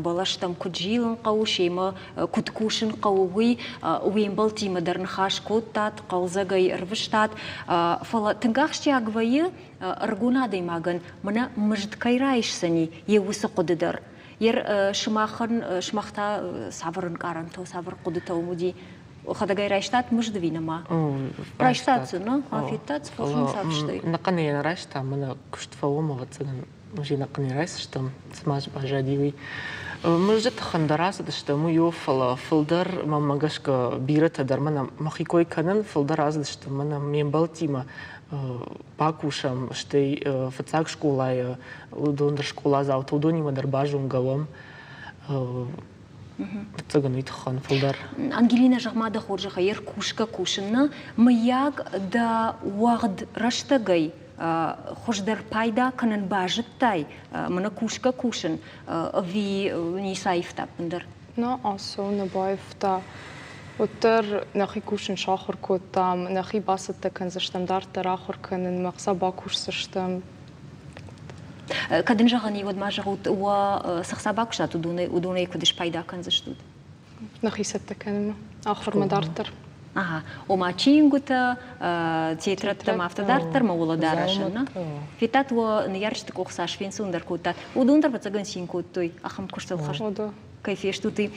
бӕлӕстӕм куыд зилын хъӕуы, семӕ куыд кусын хъӕуы, уый, уе мбӕлттимӕ дӕр ныхас кодтат, хъӕлдзӕгӕй ӕрвыстат. Фӕлӕ тынг ахсджиаг вӕййы ӕрыгон адӕймагӕн мӕнӕ мызд кӕй райсдзӕни, йе уыцы хъуыды дӕр. Ер сымахӕн, сымах та цавӕр ӕнкъарӕнтӕ, цавӕр хъуыдытӕ уым уыди? Хӕдӕгӕй райстат мызд ӕви нӕма? Райстат дзы, нӕ? Федтат дзы, фӕлӕ цавстой. Нӕхъӕнӕй нӕ райстам, мӕнӕ куыст фӕуӕм, ӕвӕццӕгӕн, уже нӕхъӕнӕй райсдзыстӕм, цыма баззади, уый. Мызды тыххӕн дӕр ацыдыстӕм, уый у, фӕлӕ фылдӕр, мӕнмӕ гӕсгӕ, бирӕтӕ дӕр мӕнӕ мӕхи кой кӕнын, фылдӕр ацыдыстӕм мӕнӕ ме мбӕлттимӕ бакусӕм, стӕй фыццаг скъолайы, уыдон дӕр скъоладзаутӕ, уыдонимӕ дӕр базонгӕ уӕм. Ӕвӕццӕгӕн, уый тыххӕн фылдӕр. Ангелина, зӕгъ-ма дӕ хорзӕхӕй, ӕркусгӕ кусын нӕ, мыййаг дӕ уӕгъд рӕстӕгӕй хуыздӕр пайда кӕнын базыдтай, мӕнӕ кусгӕ кусын, ӕви ницы аивта ӕппындӕр? Нӕ, ацу, нӕ баивта. Уӕддӕр нӕхи кусын сахуыр кодтам, нӕхи бацӕттӕ кӕндзыстӕм дарддӕр ахуыр кӕнынмӕ, ӕхца бакусдзыстӕм. Кӕд ын зӕгъӕн и, уӕд ма зӕгъут, уӕ цы хца бакуыстат, уыдонӕй куыд спайда кӕндзыстут? Нӕхи цӕттӕ кӕнынмӕ, ахуырмӕ дарддӕр. Ага, ома чингуытӕ, тетрӕдтӕм афтӕ дарддӕр ма уӕлӕдарӕсӕн, нӕ? Федтат уӕ ныййарджыты къух цас фенцондӕр кодтат, уыдон дӕр ӕвӕццӕгӕн цин кодтой ахӕм куыстыл хӕст. Кӕй фестут, уый.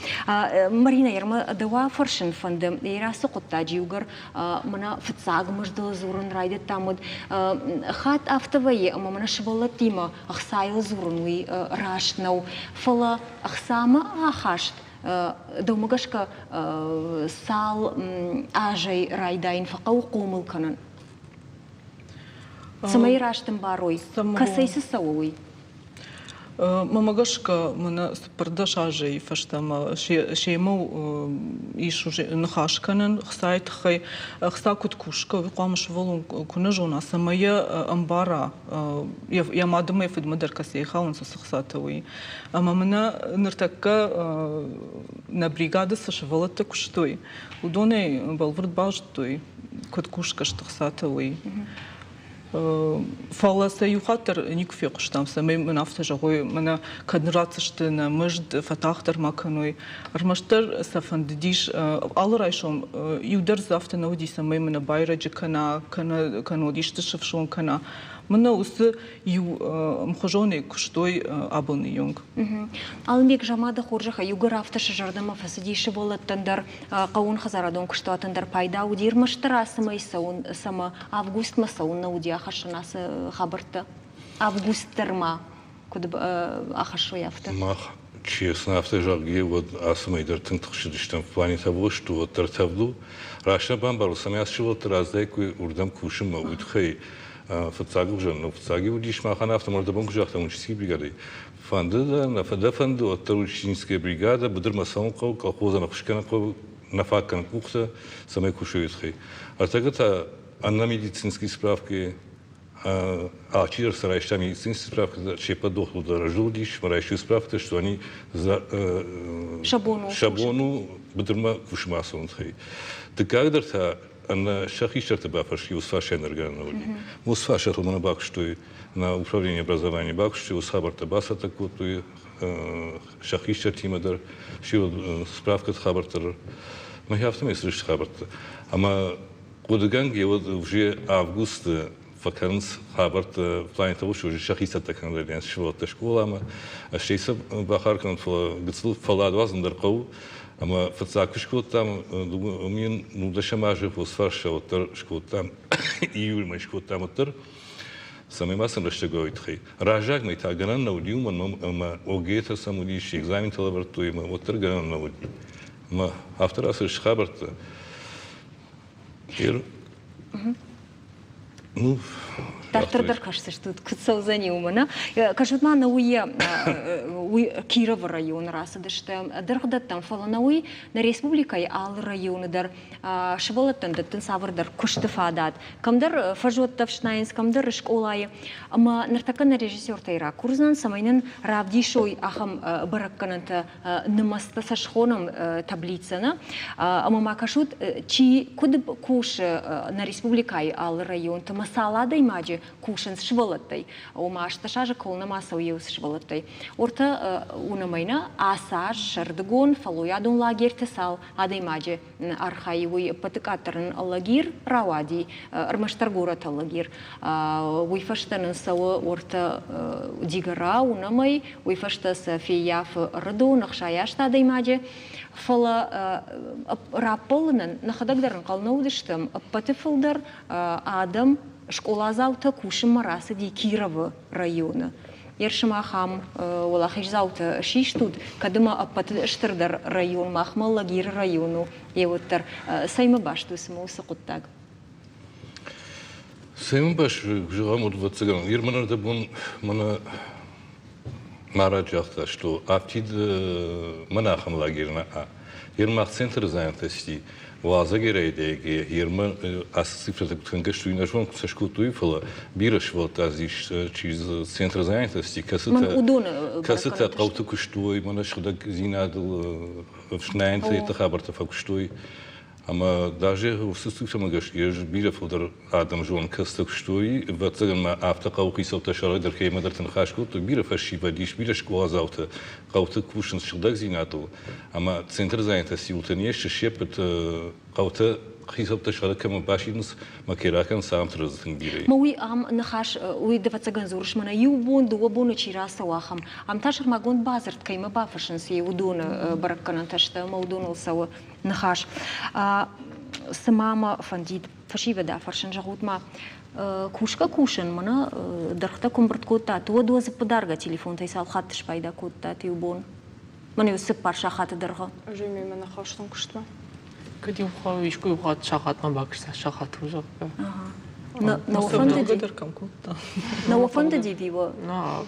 Марина, ермӕ дӕуа фӕрсын фӕнды, ацы хъуыддаджы иугӕр мӕнӕ фыццаг мыздыл дзурын райдыдтам, уӕд хатт афтӕ вӕййы, ӕмӕ мӕнӕ сывӕллӕттимӕ ӕхцайыл дзурын уый раст нӕу, фӕлӕ ӕхцамӕ ахаст дӕумӕ гӕсгӕ цал азӕй райдайын фӕхъӕуы хъомыл кӕнын? Цӕмӕй раст ӕмбарой, кӕцӕй цы цӕуы, уый? Мӕнмӕ гӕсгӕ, мӕнӕ 14 азӕй фӕстӕмӕ семӕ ис уже ныхас кӕнӕн хцайы тыххӕй. Хца куыд кусгӕ, уый хъуамӕ сывӕллон куы нӕ зона, цӕмӕй йӕ ӕмбара, йӕ мад ӕмӕ йӕ фыдмӕ дӕр кӕцӕй хауынц уыцы хцатӕ, уый. Ӕмӕ мӕнӕ ныртӕккӕ нӕ бригады цы сывӕллӕттӕ куыстой, уыдонӕй бӕлвырд базыдтой, куыд кусгӕ сты хцатӕ, уый. Фӕлӕ сӕ иу хатт дӕр никуы фехъуыстам, цӕмӕй мын афтӕ зӕгъой, мӕнӕ кӕд нын ратдзысты нӕ мызд, фӕтагъддӕр ма кӕной. Ӕрмӕстдӕр сӕ фӕндыдис алы райсом иу дӕр дзы афтӕ нӕ уыди, цӕмӕй мӕнӕ байрӕджы кӕна, кӕнӕ кӕннод исты сыфсон кӕна. Мӕнӕ уыцы иу ӕмхуызонӕй куыстой абоны онг. Алымбег Замады хорзӕхӕй иугӕр афтӕ сӕ зӕрдӕмӕ фӕцыди сывӕллӕттӕн дӕр хъӕууон хӕдзарадон куыстуатӕн дӕр пайда уыди, ӕрмӕстдӕр ацы мӕй цӕуын, цӕмӕ августмӕ цӕуын нӕ уыди ахӕссын ацы хабӕрттӕ? Август дӕр ма куыд ахӕссой афтӕ? Мах честно афтӕ зӕгъгӕ, уӕд ацы мӕй дӕр тынг тыхсыдыстӕм. В плане того, что уӕддӕр тӕвд у. Раст нӕ бамбарут, цӕмӕй ацы сывӕллӕтты раздӕхой уырдӕм кусынмӕ, уый тыххӕй фыццаг ӕвзӕр нӕу. Фыццаг уыдис махӕн афтӕ, мӕрдӕбон куы загътам, учительский бригадӕй. Фӕнды дӕ, нӕ дӕ фӕнды, уӕддӕр учительская бригада, быдырмӕ цӕуын хъӕуы, колхозӕн ӕххуыс кӕнын хъӕуы, нӕ фаг кӕны къухтӕ, цӕмӕй кусой тыххӕй. Ӕртӕккӕ та ӕнӕ медицинский справки алчидӕр сӕ райста медицинский справкӕтӕ, се ппӕт дохтыр дӕр ӕрзылдис, ӕмӕ райстой справкӕтӕ, что они сӕ бон у быдырмӕ кусынмӕ ацӕуын тыххӕй. Дыккаг дӕр та ӕнӕ сӕ хистӕрты бафӕрсгӕ уыцы фарсӕй нӕргӕ нӕ уыди. Уыцы фарсатыл мӕнӕ бакуыстой на управление образования бакуыстой, уыцы хабӕрттӕ бацӕттӕ кодтой сӕ хистӕртимӕ дӕр, справкӕты хабӕрттӕ дӕр. Мӕхи афтӕмӕй цыдысты хабӕрттӕ. Ӕмӕ хъуыдыгӕнгӕ уӕд уже августы фӕкӕнынц хабӕрттӕ в плане того, что уже сӕхи цӕттӕ кӕнын райдайынц сывӕллӕттӕ скъоламӕ, стӕй сӕ бахар кӕнын, фӕлӕ гыццыл фӕллад уадзын дӕр хъӕуы. Ӕмӕ фыццаг куы скодтам, мин нудӕсӕм азы фосфарсӕ уӕддӕр скодтам, июльмӕ скодтам уӕддӕр, цӕмӕй ма сын рӕстӕг уа, уый тыххӕй. Раззаг мӕй та гӕнӕн нӕ уыди, уымӕн ӕмӕ ОГЭ-тӕ сӕм уыдис, экзаментӕ лӕвӕрдтой ӕмӕ уӕддӕр гӕнӕн нӕ уыди. Ӕмӕ афтӕ рацыдысты хабӕрттӕ. Ну, Дарддӕр дӕр кӕсдзыстут, куыд цӕудзӕни, уымӕ, нӕ? Кӕсут ма, нӕ уый, уый Кировы районы рацыдысты дыргъдӕттӕм, фӕлӕ нӕ уый нӕ республикӕйы алы районы дӕр сывӕллӕттӕн дӕттынц цавӕрдӕр куысты фадат. Кӕмдӕр фӕзуӕттӕ ӕфснайынц, кӕмдӕр скъолайы. Ӕмӕ ныртӕккӕ нӕ режиссертӕй ракурдзынӕн, цӕмӕй нын равдисой ахӕм бӕрӕггӕнӕнтӕ нымӕцтӕ сӕ схонӕм таблицӕ, нӕ? Ӕмӕ ма кӕсут, чи куыд кусы нӕ республикӕйы алы районты, ӕмӕ цал адӕймаджы кусынц сывӕллӕттӕй, ома 18 азы кӕуыл нӕма цӕуы еу сывӕллӕттӕй. Ортӕ уынӕмӕй нӕ ацы аз сӕрдыгон фӕллойадон лагерьты цал адӕймаджы архайы, уый ӕппӕты къаддӕр ын лагерь рауади, ӕрмӕстдӕр горӕты лагерь. Уый фӕстӕ нын цӕуы ортӕ Дигора, уынӕмӕй, уый фӕстӕ сӕ феййафы Ӕрыдон, 68 адӕймаджы. Фӕлӕ раппӕлынӕн нӕхӕдӕг дӕр ӕнхъӕл нӕ уыдыстӕм, ӕппӕты фылдӕр адӕм скъоладзаутӕ кусынмӕ рацыди Кировы районы. Ер сымах ам уӕлахиздзаутӕ систут, кӕд ӕмӕ ӕппӕты стырдӕр район махмӕ Лагеры район у, еуӕддӕр. Цӕймӕ баст у цымӕ уыцы хъуыддаг? Цӕймӕ баст у, зӕгъӕм, уыд ӕвӕццӕгӕн, Ир мӕнӕ ӕрдӕбон мӕнӕ Марат загъта, что афтид мӕн ахӕм лагерь нӕ Ер мах центры занятости уалдзӕгӕй райдайгӕ ермӕ ацы цифрӕтӕ куыд кӕнгӕ сты, уый нӕ зонын, куыд сӕ скодтой, фӕлӕ бирӕ сывӕллӕттӕ ис чи центры занятости, кӕцытӕ кӕцытӕ хъӕуты куыстой, мӕнӕ сыгъдӕгдзинадыл ӕфснайӕнты хабӕрттӕ фӕкуыстой. Ӕмӕ даже уыцы цифрӕмӕ гӕсгӕ ӕз бирӕ фылдӕр адӕм зонын, кӕцытӕ куыстой, ӕвӕццӕгӕн ма афтӕ хъӕуыхицӕуттӕ сӕрӕгдӕр кӕимӕдӕрты ныхас кодтой, бирӕ фӕсивӕд ис, бирӕ скъоладзаутӕ хъӕуты кусынц сыгъдӕгдзинадыл, ӕмӕ центры занятости-уылты не сты се ппӕт хъӕутӕ хицӕуттӕ сӕрӕг кӕмӕ басидынц мӕ кӕй ракӕнынц, ахӕмты рӕзы тынг бирӕ. Мӕ уый ам ныхас, уый ӕвӕццӕгӕн дзурыс, мӕнӕ иу бон, дыууӕ боны чи рацӕуы, ахӕм. Ам та сӕрмагонд бадзырд кӕимӕ бафыссынц, уыдоны бӕрӕггӕнӕнтӕ сты ӕмӕ уыдоныл цӕуы ныхас. Цыма мӕ фӕндид фӕсивӕд афӕрсын, зӕгъут-ма, кусгӕ кусын мӕнӕ дыргътӕ куы ӕмбырд кодтат, уӕд уӕ дзыппыдаргӕ телефонтӕй цал хатты спайда кодтат иу бон? Мӕнӕ цыппар сахаты дӕргъы. Ӕз мемӕ ныхӕстон куыстмӕ. Кӕд иу искуы иу хатт сахатмӕ бакуыста, сахат у, зӕгъгӕ. Нӕ фӕндыди? Нӕ фӕндыди, Вива? Нӕ.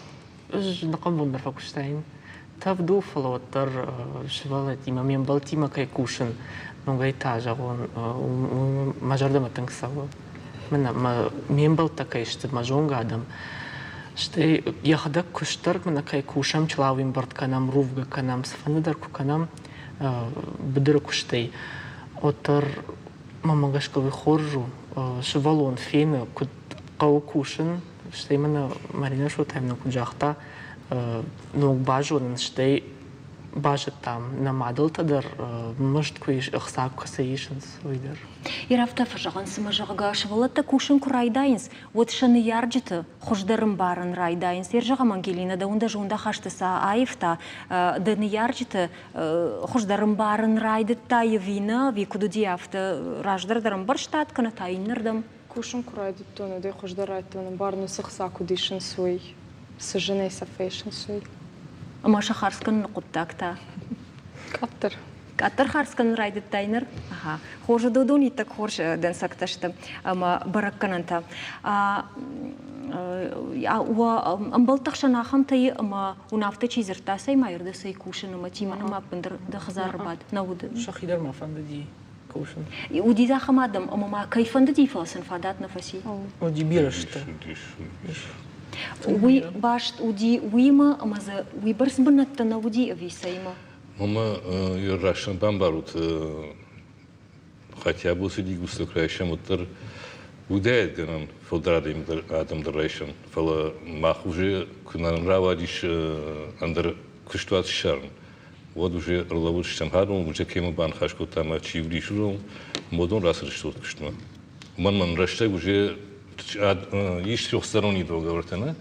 Ӕз ӕнӕхъӕн бон дӕр фӕкуыстаин. Тӕвд у, фӕлӕ уӕддӕр сывӕллӕттимӕ, ме мбӕлттимӕ кӕй кусын, ногӕй та зӕгъон, мӕ зӕрдӕмӕ тынг цӕуы. Мӕнӕ ме мбӕлттӕ кӕй сты, мӕ зонгӕ адӕм. Стӕй йӕхӕдӕг куыст дӕр мӕнӕ кӕй кусӕм, чылау ӕмбырд кӕнӕм, рувгӕ кӕнӕм, цыфӕнды дӕр куы кӕнӕм быдыры куыстӕй, уӕддӕр мӕнмӕ гӕсгӕ уый хорз у. Сывӕллон фены, куыд хъӕуы кусын, стӕй мӕнӕ Маринӕ Шотаевна куыд загъта, ног базонын, стӕй базыдтам, нӕ мадӕлтӕ дӕр мызд куы ис, ӕхца куы исынц, уый дӕр. Ир афтӕ фӕзӕгъынц, ӕмӕ зӕгъгӕ, сывӕллӕттӕ кусын куы райдайынц, уӕд сӕ ныййарджыты хуыздӕр ӕмбарын райдайынц. Ир зӕгъӕм, Ангелинӕ, дӕуӕн дӕ зондахасты цы аивта, дӕ ныййарджыты хуыздӕр ӕмбарын райдыдта ӕви нӕ, ӕви куыд уыди афтӕ, раздӕр дӕр ӕмбӕрстат кӕнӕ та иннӕрдӕм? Кусын куы райдыдтон, уӕдӕй хуыздӕр райдыдтон ӕмбарын, уыцы хца куыд исынц, уый, цы зынӕй сӕ фӕисынц, уый. Ӕмӕ сӕ хардз кӕныны хъуыддаг та? Къаддӕр. Къаддӕр хардз кӕнын райдыдтай ныр? Аха. Хорз, уыдон иттӕг хорз дӕнцӕгтӕ сты ӕмӕ бӕрӕггӕнӕнтӕ. Уӕ ӕмбӕлтты хсӕн ахӕмтӕ и, ӕмӕ уынафтӕ чи дзырдта, цӕй ма ирды цӕй кусын ӕмӕ Тимӕны ма ӕппындӕр дӕ хӕдзары бад нӕ уыд? Сӕхи дӕр ма фӕндыди кусын. Уыди дзы ахӕм адӕм, ӕмӕ ма кӕй фӕндыди, фӕлӕ сын фадат нӕ фӕци. Уыди бирӕ сты. Уый баст уыди уыимӕ, ӕмӕ дзы уыйбӕрц бынӕттӕ нӕ уыди ӕви цӕимӕ? Мама, рӕстӕн бамбарут, хотя бы уыцы дигусты куы райсӕм, уӕддӕр уыдаид гӕнӕн фылдӕр адӕм дӕр райсӕм. Фӕлӕ мах уже куы нӕ рауадис ӕндӕр куыстуат ссарын, уӕд уже ӕрлӕууыдыстӕм хӕрон, уже кемӕ баныхас кодтам ӕмӕ чи уыдис, уыдон модон рацыдысты куыстмӕ. Уымӕн мӕн рӕстӕг уже ис трехсторонний договортӕ, нӕ?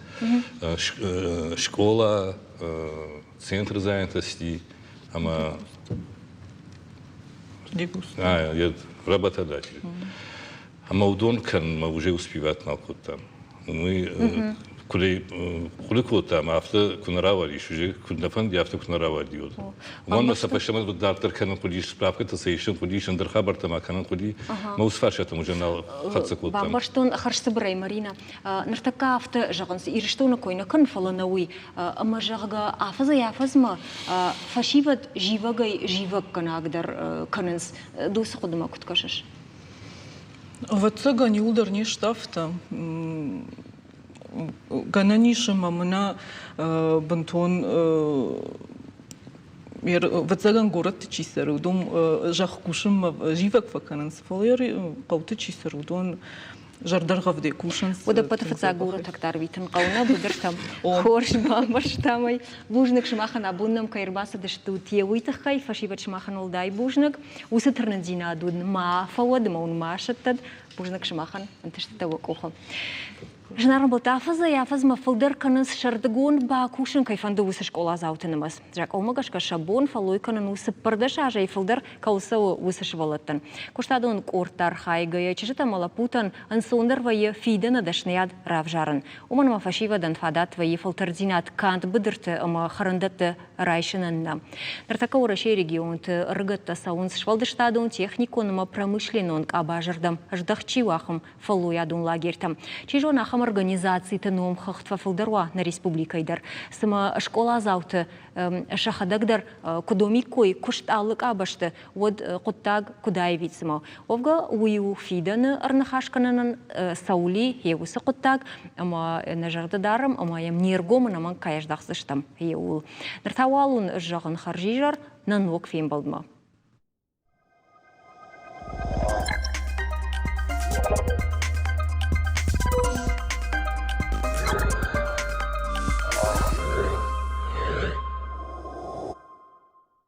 Школа, центр занятости ӕмӕ работодатель. Ӕмӕ уыдон кӕнынмӕ уже успевать нал кодтам. Уый куыд хъуыды кодтам, афтӕ куы нӕ рауадис, уже куыд нӕ фӕнди, афтӕ куы нӕ рауади, уӕд. Уымӕн ӕмӕ сӕ фӕстӕмӕ дарддӕр кӕнын хъуыдис, справкӕтӕ сӕ исын хъуыдис, ӕндӕр хабӕрттӕ ма кӕнын хъуыди. Мӕ уыцы фарстатӕм уже нал хӕццӕ кодтам. Бамбӕрстон хӕрзцыбырӕй, Марина. Ныртӕккӕ афтӕ зӕгъынц, Ирыстоны кой нӕ кӕнын, фӕлӕ нӕ уый. Ӕмӕ, зӕгъгӕ, афӕдзӕй-афӕдзмӕ фӕсивӕд зивӕгӕй зивӕггӕнагдӕр кӕнынц. Ды уыцы хъуыдымӕ куыд кӕсыс? Ӕвӕццӕгӕн, иуылдӕр не сты афтӕ. Гӕнӕн ис ӕмӕ мӕнӕ бынтон ӕвӕццӕгӕн горӕтты чи цӕры, уыдон зӕхх кусынмӕ зивӕг фӕкӕнынц, фӕлӕ хъӕуты чи цӕры, уыдон зӕрдӕргъӕвдӕй кусынц. Уыдӕппӕты фыццаг горӕтӕгтӕ ӕрвитын хъӕуы нӕ быдыртӕм. Хорз бамбӕрстам ӕй. Бузныг сымахӕн, абон нӕм кӕй ӕрбацыдыстут, йе уый тыххӕй фӕсивӕд сымахӕн уӕлдай бузныг. Уыцы тырнындзинад уын ма фӕуӕд ӕмӕ уын ма сӕттӕд. Бузныг сымахӕн, ӕнтыстытӕ уӕ къухы. Зынаргъ ӕмбӕлттӕ, афӕдзӕй-афӕдзмӕ фылдӕр кӕнынц сӕрдыгон бакусын кӕй фӕнды, уыцы скъоладзауты нымӕц. Закъонмӕ гӕсгӕ сӕ бон фӕллой кӕнын у 14 азӕй фылдӕр кӕуыл цӕуы, уыцы сывӕллӕттӕн. Куыстадон къордты архайгӕйӕ чызджытӕ ӕмӕ лӕппутӕн ӕнцондӕр вӕййы фидӕны дӕсныйад равзарын. Уымӕн ӕмӕ фӕсивӕдӕн фадат вӕййы фӕлтӕрддзинад канд быдырты ӕмӕ хӕрӕндӕтты райсынӕн нӕ. Ныртӕккӕ Уӕрӕсейы регионты ӕрыгӕттӕ цӕуынц сфӕлдыстадон, техникон ӕмӕ промышленнон къабазы рдӕм здӕхт чи у, ахӕм фӕллойадон лагертӕм. Чи зоны, ахӕм организациты номхыгъд фӕфылдӕр уа нӕ республикӕйы дӕр. Цымӕ скъоладзауты сӕхӕдӕг дӕр куы домиккой куыст алы къабӕзты, уӕд хъуыддаг куыд аивид цымӕ? Уӕвгӕ, уый у фидӕны ӕрныхас кӕнынӕн цӕули йе уыцы хъуыддаг, ӕмӕ нӕ зӕрдӕ дарӕм ӕмӕ йӕм не ргом ӕнӕмӕнг кӕй аздӕхдзыстӕм, ууыл. Ныр та уал уын зӕгъын хӕрзизӕр нӕ ног фембӕлдмӕ.